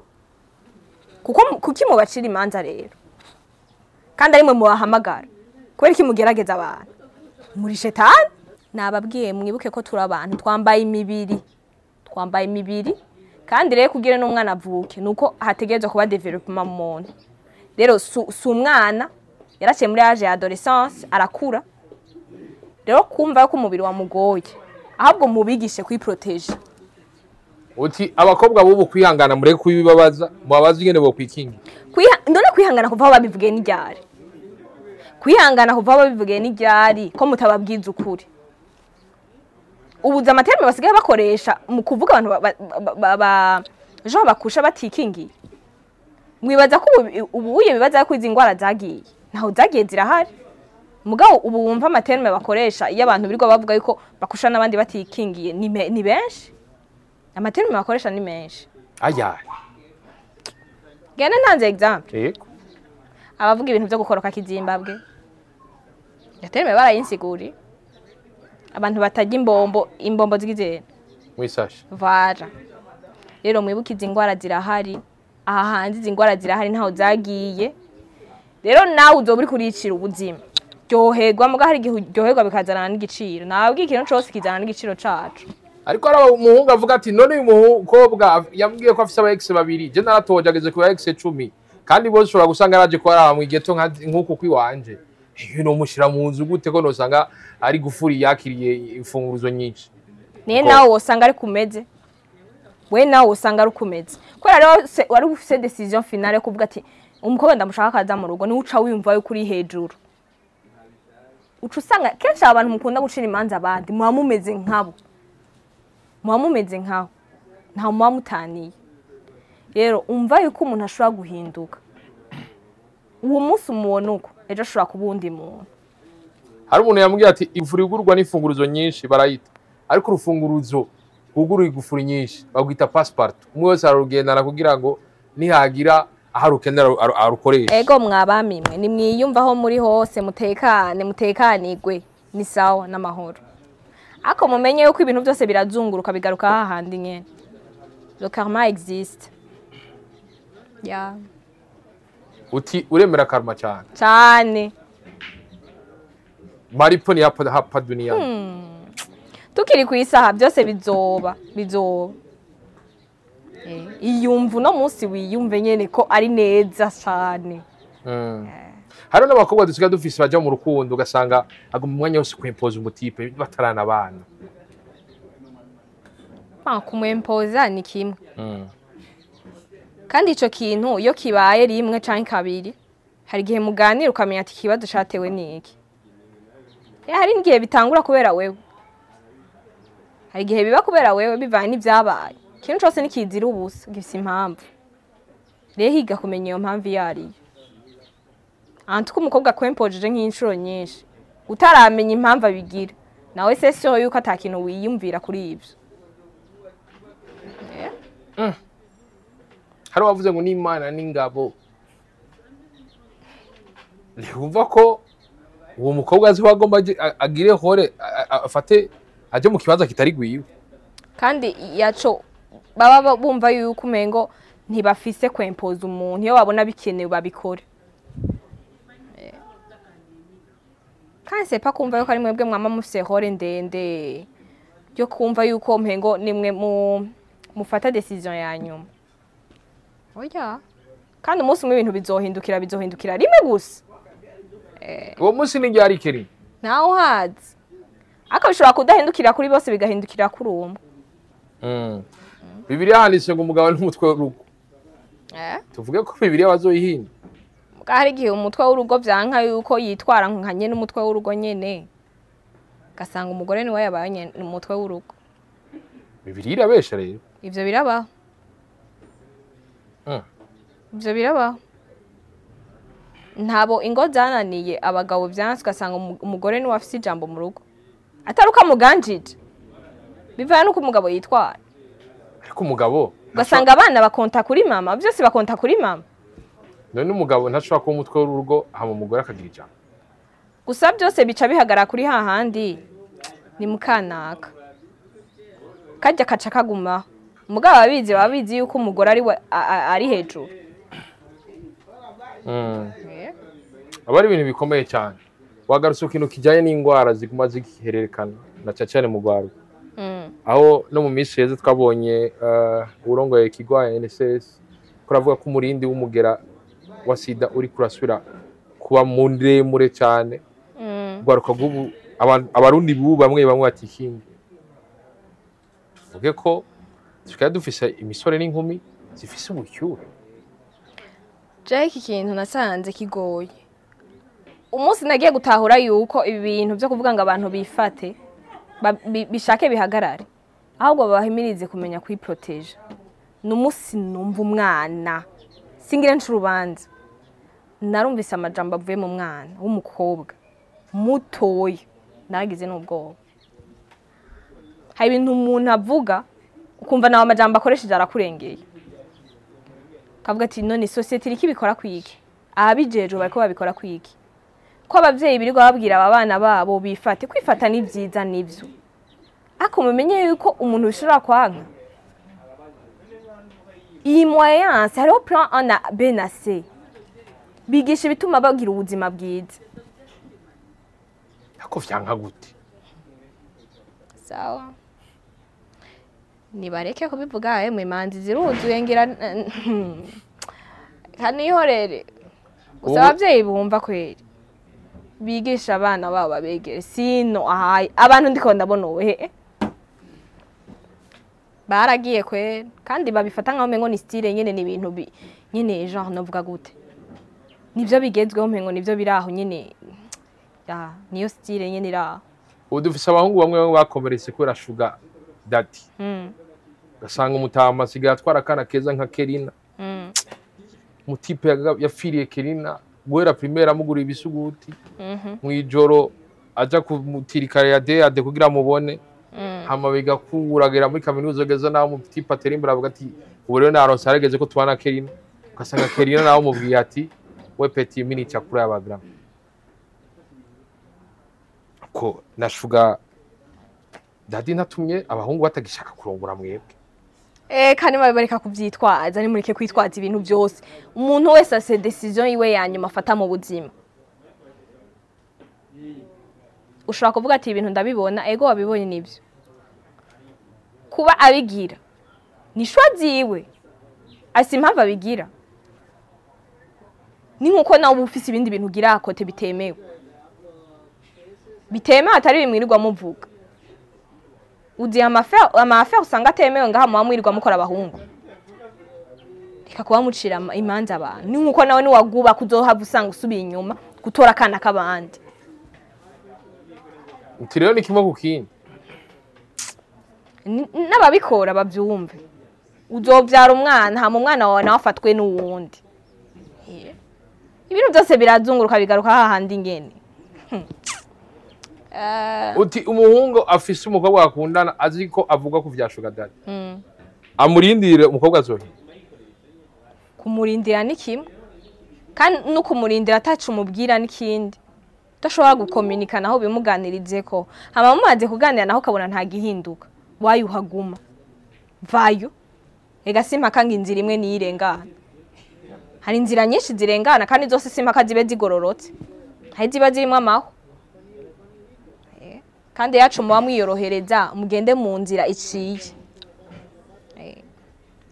kuko kuki mubacira imanza rero kandi ari mwe mubahamagara? Kubera iki mugerageza abantu muri shetani? Nababwiye, mwibuke ko turi abantu twambaye imibiri, twambaye imibiri. Kandi rero kugira n'umwana avuke nuko hategerezwa kuba développement mu muntu. Rero si umwana yaraciye muri âge ya adolescence, arakura. Rero kumva ko umubiri wamugoye, ahubwo mubigishe kwiproteger. Uti abakobwa bubu kwihangana, mureke kubibabaza, mubabaze ingene bo kwikinga. Ndone kwihangana kuva aho babivugiye n'iryari. Kwihangana kuva aho babivugiye n'iryari ko mutababwiza ukuri. Ubuza ama termes basigaye bakoresha mu kuvuga abantu ba bakusha batikingiye. Mwibaza ko ubu bibaza ko izi ngwara zagiye. Naho zagiye zirahari. Mugabo ubu wumva ama termes bakoresha iyo abantu birirwa bavuga yuko bakusha n'abandi batikingiye ni benshi. Ama termes bakoresha ni menshi. Aya. Genda ntanze example. Yego. Abavuga ibintu byo gukoroka kizimbabwe. Ya terme barayinsiguri. Abantu batajya imbombo zigizera. Mwisashe. Vara. Rero mwibuke izi ngwara zirahari. Aha hanze izi ngwara zirahari ntaho zagiye. Rero nawe uzoba uri kuricira ubuzima. Ryoherwa muga hari igihe uryoherwa bikazanana n'igiciro. Nabwiye ikintu cose kizana n'igiciro cacu. Ariko hari umuhungu avuga ati none uyu mukobwa yambwiye ko afise aba ex babiri, je naratoje ageze ku ba ex 10, kandi bose ushobora gusanga yaraje ko araba mu ghetto nk'uku kwiwanje. Iyo nomushira mu nzu gute ko nosanga ari gufuri yakiriye imfunguruzo nyinshi. Niye nawe wosanga ari kumeze. We nawe wosanga ari kumeze. Kubera rero wari ufise décision finale yo kuvuga ati umukobwa ndamushaka kaza mu rugo, ni uca wiyumva yuko uri hejuru. Uca usanga kenshi abantu mukunda gucira imanza abandi muba mumeze nkabo. Muba mumeze nkaho. Nta muba mutaniye. Rero umva yuko umuntu ashobora guhinduka. Uwo munsi umubona uko, ejo ashobora kuba uwundi muntu. Hari umuntu yambwiye ati imfura igurwa n'imfunguruzo nyinshi barayita. Ariko urufunguruzo rwugurura igufuri nyinshi bagwita passport. Umwe wese arugendana kugira ngo nihagira aho rukenera arukoresha. Ego mwabamimwe nimwiyumvaho muri hose, mutekane, mutekanigwe, ni sawa n'amahoro. Ako mumenye yuko ibintu byose birazunguruka bigaruka hahandi nyene. Le karma existe. Ya. Uti uremera karma cyane. Cyane. Maripo ni hapa dunia. Tukiri ku isaha byose bizoba. Iyumva no munsi wiyumve nyene ko ari neza cyane. Hari n'abakobwa dusigaye dufise baja mu rukundo ugasanga aguma umwanya wose kwimpoza umutipe batarana abana. Kumwimpoza ni kimwe. Kandi ico kintu iyo kibaye rimwe canke kabiri hari igihe muganira ukamenya ati ikibazo catewe niki. Hari n'igihe bitangura kubera wewe. Hari igihe biba kubera wewe bivanye n'ivyabaye. Ikintu cose nikizira ubusa gifise impamvu. Rero higa kumenya iyo mpamvu iyo ariyo. Antuko umukobwa kwempojeje nk'inshuro nyinshi utaramenya impamvu abigira, nawe se sio yuko atakintu wiyumvira kuri ivyo. Hari wavuze ngo n'Imana n'ingabo. Ntiwumva ko uwo mukobwa azi wagomba agire hore afate aje mu kibanza kitari gwiwe. Kandi yaco baba bumva yuko umengo ntibafise kwempoza umuntu, iyo babona bikenewe babikore. Kandi c'est pas kumva yuko ari mwebwe mwama mufise hore ndende yo kumva yuko mpengo nimwe mufata decision ya nyuma. Oya. Kandi umunsi umwe ibintu bizohindukira rimwe gusa. Uwo munsi ni ryari kiri? Nawe uhazi. Ariko bishobora kudahindukira kuri bose bigahindukira kuri umwe. Bibiliya handitse ngo umugabo n'umutwe w'urugo. Tuvuge ko Bibiliya bazoyihinda. Hari igihe umutwe w'urugo vyanka yuko yitwara nka nyene umutwe w'urugo nyene. Gasanga umugore niwe yabaye umutwe w'urugo. Bibiliya irabesha rero. Ivyo birabaho. Ivyo birabaho. Ntabo ingo zananiye abagabo vyanse ugasanga umugore niwe afise ijambo mu rugo. Ataruka muganjije. Bivana nuko umugabo yitwara. Ariko umugabo ugasanga abana bakonta kuri mama, byose bakonta kuri mama. None umugabo ntashobora kuba umutwe w'urugo hama umugore akagira ijambo. Gusa byose bica bihagara kuri hahandi ni mukanaka. Kajya kaca kaguma. Umugabo ababizi babizi yuko umugore ari ari hejuru. Aba ari ibintu bikomeye cyane. Wagarutse ikintu kijyanye n'indwara ziguma zihererekana na cyane mu rwaruka. Aho no mu minsi heze twabonye urongoye ikigwa NSS kuravuga ko umurindi w'umugera wa sida uri kurasubira kuba muremure cyane. Rwaruka rw'ubu Abarundi bubu bamwe bamwe batikingi, tuvuge ko tukaba dufise imisore n'inkumi zifise ubushyuhe. Jewe iki kintu nasanze kigoye. Umunsi nagiye gutahura yuko ibi bintu byo kuvuga ngo abantu bifate bishake bihagarare, ahubwo babahimirize kumenya kwiproteja, ni umunsi numva umwana, singira nca urubanza, narumvise amajambo avuye mu mwana w'umukobwa mutoya, naragize n'ubwoba. Hari ibintu umuntu avuga ukumva nawe amajambo akoresheje arakurengeye, kavuga ati none société iriko ibikora kwiki, ababijejwe bariko babikora kwiki, ko abavyeyi birirwa babwira aba bana babo bifate? Kwifata ni vyiza nivyo, ariko mumenye yuko umuntu bishobora kwanka iyi moyens. Hariho plan A na B na C, bigisha ibituma bagira ubuzima bwiza. Ako vyanka gute? Sawa, nibareke kubivuga. Emwe, imanzi ziruzuye, ngira kanihorere gusa. Abavyeyi bumva kweri bigisha abana babo, babegere sino ahaye abantu ndiko ndabona ubu he baragiye kweri, kandi babifata nkaho umengo ni style nyene, ni ibintu nyene, genre novuga gute, nivyo bigezweho, umengo nivyo biraho nyene, ya niyo style nyene iraho. Ubu dufise abahungu bamwe bamwe bakomeretse kubera sugar daddy. Ugasanga umutama asigaye atwara akana keza nka Kerina. Umutipe yapfiriye Kerina guhera primaire, amugura ibisuguti, mw'ijoro aja kumutirikare ya deade kugira amubone. Hama bigakura, agera muri kaminuza, ageze naho umutipe atera imbere, avuga ati ubu rero naronse, harageze ko tubana Kerina. Ugasanga Kerina nawe umubwiye ati we petit, mini chakula y'abagrama ko na sugar daddy ntatumye abahungu batagishaka kurongora mwebwe. Kandi bareka kuvyitwaza, nimureke kwitwaza ibintu byose. Umuntu wese afise décision yiwe ya nyuma afata mu buzima. Ushobora kuvuga ati ibintu ndabibona, ego wabibonye nibyo. Kuba abigira ni choix ziwe, afise impamvu abigira. Ni nkuko nawe uba ufise ibindi bintu ugira à côté bitemewe, bitemewe atari bimwirirwa muvuga. Uzi amafe usanga atemewe ngaha muba mwirirwa mukora abahungu. Reka kuba mucira imanza abantu. Ni nkuko nawe niwaguba kuzohava usanga usubiye inyuma gutora akana k'abandi. Uti rero ni kimwe ku kindi. N'ababikora bavyumve, uzovyara umwana hama umwana wawe nawe afatwe n'uwundi. Ibintu byose birazunguruka bigaruka hahandi ngene. Uti umuhungu afise umukobwa bakundana, azi ko avuga ku vya sugar daddy, amurindire umukobwa azohira. Kumurindira ni kimwe, kandi no kumurindira atacu umubwira n'ikindi. Udashobora gukominika naho bimuganirize ko hama mumaze kuganira naho ukabona nta gihinduka, wayo uhaguma vayo. Ega simpaka ngo inzira imwe niyirengana, hari inzira nyinshi zirengana, kandi zose simpaka zibe zigororotse, hari ziba zirimo amahwa. Kandi yacu muba mwiyorohereza, mugende mu nzira iciye.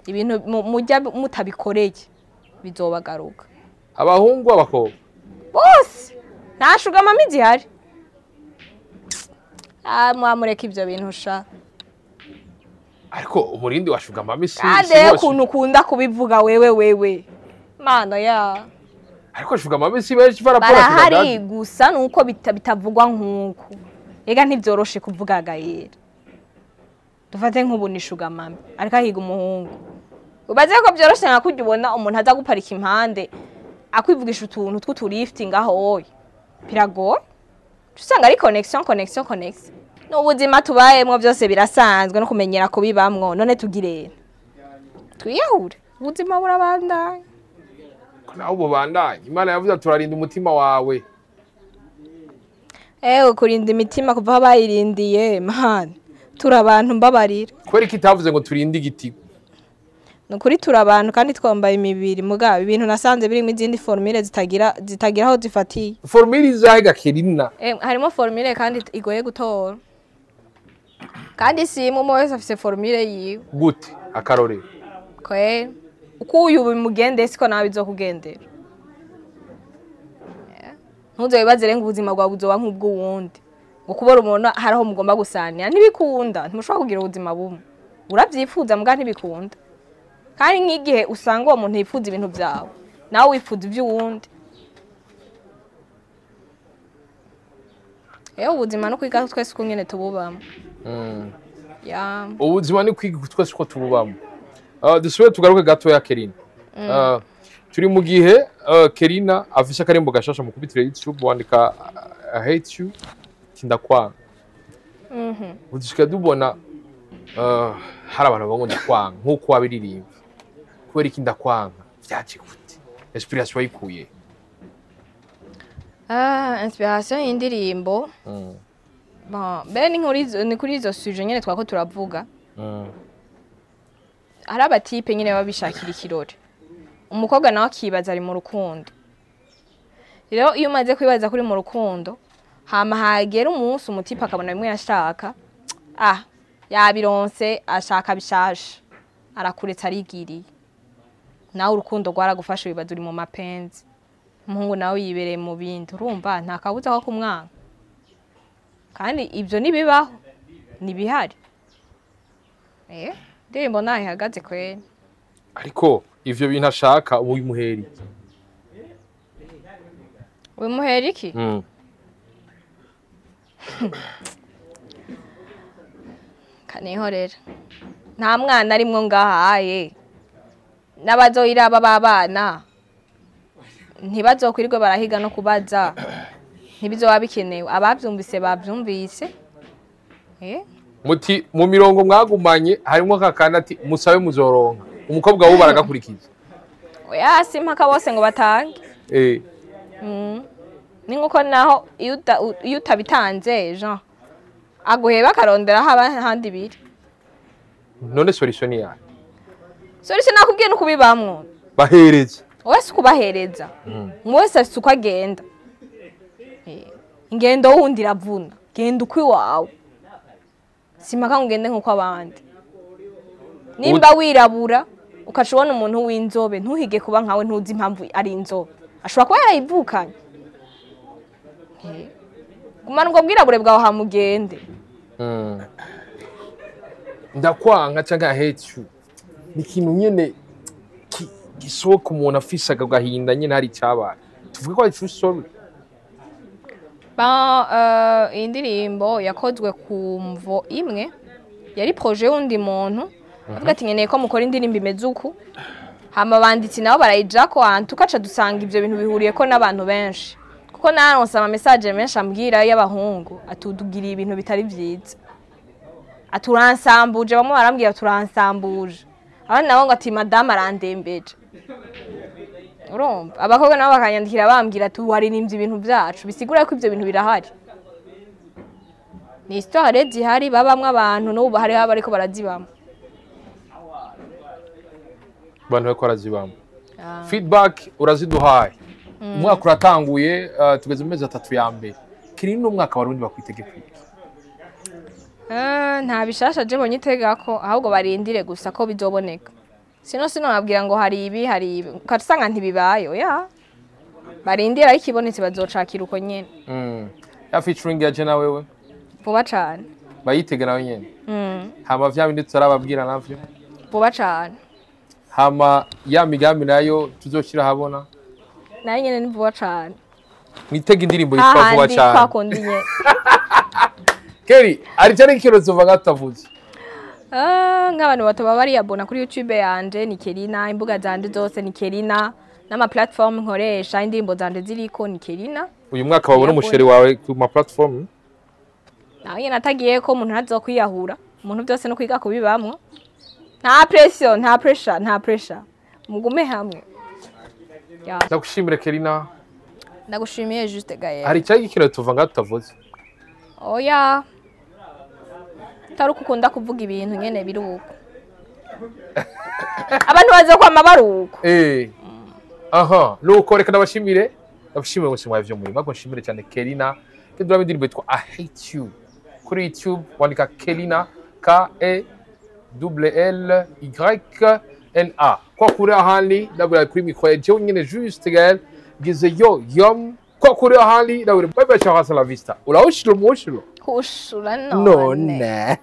Ibintu mujya mutabikoreye bizobagaruka. Abahungu, abakobwa? Bose, nta sugar mummy zihari. Ah, mwamureka ibyo bintu sha. Ariko umurindi wa sugar mummy si Kandi si rero bose. Ukuntu ukunda kubivuga wewe, wewe mana ya. Ariko sugar mummy si benshi barapora sugar Barahari daddy. Gusa nuko bitavugwa nkuko. Ega ntibyoroshe kuvuga gayera. Dufate nk'ubu ni sugar mummy ariko ahiga umuhungu, ubaze ko byoroshe nka kurya ubona umuntu aza guparika impande akwivugisha utuntu tw'uturifti ngaho oye, biragoye. Usanga ari connexion, connexion, connexion. N'ubuzima tubayemwo byose birasanzwe no kumenyera kubibamwo. None tugire twiyahure, ubuzima burabandanya. Ko nawe ubandanye, Imana yavuze ati turarinda umutima wawe. Ewe, kurinda imitima kuva aho bayirindiye, man, turi abantu, mbabarira. Kubera ko itavuze ngo turinde igitigu? Ni ukuri turi abantu kandi twambaye imibiri, mugabo ibintu nasanze birimo izindi formule zitagira aho zifatiye. Formule izahe Gakerina? Harimo formule kandi igoye gutora, kandi si imwe, umwe wese afise formule yiwe. Gute? Akarorero? Kweri uko uyu bimugende siko nawe bizokugendera. Ntuze wibaze rero ngo ubuzima bwawe buzoba nk'ubw'uwundi. Ngo kubora umuntu haraho mugomba gusanira ntibikunda, ntimushobora kugira ubuzima bumwe. Uravyifuza mbwa ntibikunda. Kandi nk'igihe usanga uwo muntu yifuza ibintu byawe, nawe wifuza iby'uwundi. Eyo ubuzima no kwiga twese uko nyene tububamo. Ya. Ubuzima ni kwiga twese uko tububamo. Dusubire tugaruke gato ya Kerina. Turi mu gihe Kerina afisha karembo gashasha mu kubitira YouTube wandika I hate you kindakwanga. Udushika dubona hari abantu bango ndakwanga nkuko wabiririmba. Kubera iki ndakwanga vyaje gute? Inspiration wayikuye? Inspiration y'indirimbo. Bon, bene ni kuri izo sujet nyene twako turavuga. Hari abatipe nyene babishakira ikirori. Umukobwa nawe akibaza ari mu rukundo. Rero iyo umaze kwibaza kuri mu rukundo, hama hagera umunsi umutipe akabona bimwe yashaka, yabironse ashaka bishasha. Arakuretse arigiriye. Nawe urukundo rwaragufasha wibaza uri mu mapenzi. Umuhungu nawe yibereye mu bindi, urumva nta kabuza ko kumwanga. Kandi ibyo nibibaho, nibihari. Ndirimbo naho ihagaze kweri. Ariko ivyo bintu ashaka ubimuhera iki? Ubimuhera iki? Kanihorera. Nta mwana arimwo ngahaye. N'abazoyiraba babana. Ntibazokwirirwe barahiga no kubaza. Ntibizoba bikenewe. Abavyumvise bavyumvise. Muti mu mirongo mwagumanye harimo kakana ati musabe muzoronka. Umukobwa wo baragakurikiza. Oya simpaka bose ngo batange. Ni nkuko naho iyo utabitanze Jean aguheba akarondera haba handi biri. None solution ni yayo? Solution nakubwiye no kubibamwo. Bahereza. Wese kubahereza. Mwese afite uko agenda. Ingendo wundi iravuna. Genda uko iwawe. Simpaka ngende nkuko abandi. Nimba wirabura ukashobona umuntu w'inzobe ntuhige kuba nkawe ntuzi impamvu ari inzobe. Ashobora kuba yarayivukanye. Gumana ubwo bwirabure bwawe hamugende. Ndakwanga cyangwa hate you. Ni ikintu nyene gisohoka umuntu afise agahinda nyene hari cyabaye. Tuvuge ko ari true story. Indirimbo yakozwe ku mvo imwe yari projet y'undi muntu. Avuga ati nkeneye ko mukora indirimbo imeze uku. Hama banditsi nabo barayijako ahantu tukaca dusanga ivyo bintu bihuriye ko n'abantu benshi. Kuko naronse ama message menshi ambwira y'abahungu atudugiriye ibintu bitari vyiza. Aturansambuje bamwe barambwira turansambuje. Abandi nabo ngo ati madame arandembeje. Urumva abakobwa nabo bakanyandikira bambwira ati waririmbye ibintu byacu bisigura ko ivyo bintu birahari. Ni histoire zihari babamwe abantu n'ubu hari haba ariko barazibamo. Abantu bariko barazibamo. Feedback uraziduhaye. Umwaka uratanguye tugeze mu mezi 3 ya mbere. Kiri n'umwaka warundi bakwitege kwiki. Nta bishasha je bonye itegako ahubwo barindire gusa ko bizoboneka. Sino nabwira ngo hari ibi hari ibi ukasanga ntibibaye oya. Barindira ariko ibonetse bazocakira uko nyene. Ya featuring ya Jena wewe. Vuba cane. Bayitege nawe nyene. Hama vya bindi tutarababwira navyo. Vuba cane. Hama ya migambi nayo tuzoshira habona. Nayo nyene ni vuba cane. Mwitege indirimbo yitwa vuba cane. Twakundi nyene. Keri, ari cyane ikirozo bagatavuze. Nk'abantu batoba bari abona kuri YouTube yanje ni Kerina, imbuga zanje zose ni Kerina, n'ama platform nkoresha indirimbo zanje ziriko ni Kerina. Uyu mwaka wabona umusheri wawe ku ma platform? Nawe nyene natagiye ko umuntu ntazokwiyahura, umuntu byose no kwiga kubibamwo. Nta pressure, nta pressure, nta pressure. Mugume hamwe. Ndagushimire Kerina. Ndagushimiye Juste Gaël. Hari cyari ikintu tuva ngatavuze. Oya. Taruko ukunda kuvuga ibintu nyene biruko. Abantu baze kwama baruko. Aha, nuko reka ndabashimire. Ndabashimire bose mwavyo muri. Mako nshimire cyane Kerina. Kedura indirimbo yitwa I Hate You. Kuri YouTube wandika Kelina K E L L Y N A. Kwa kuri ahandi ndabura kuri micro je nyene Juste Gaël gize yo yom. Kwa kuri ahandi ndabura bye bye ciao hasta la vista. Ulawushilo mushilo. Hushura none. None.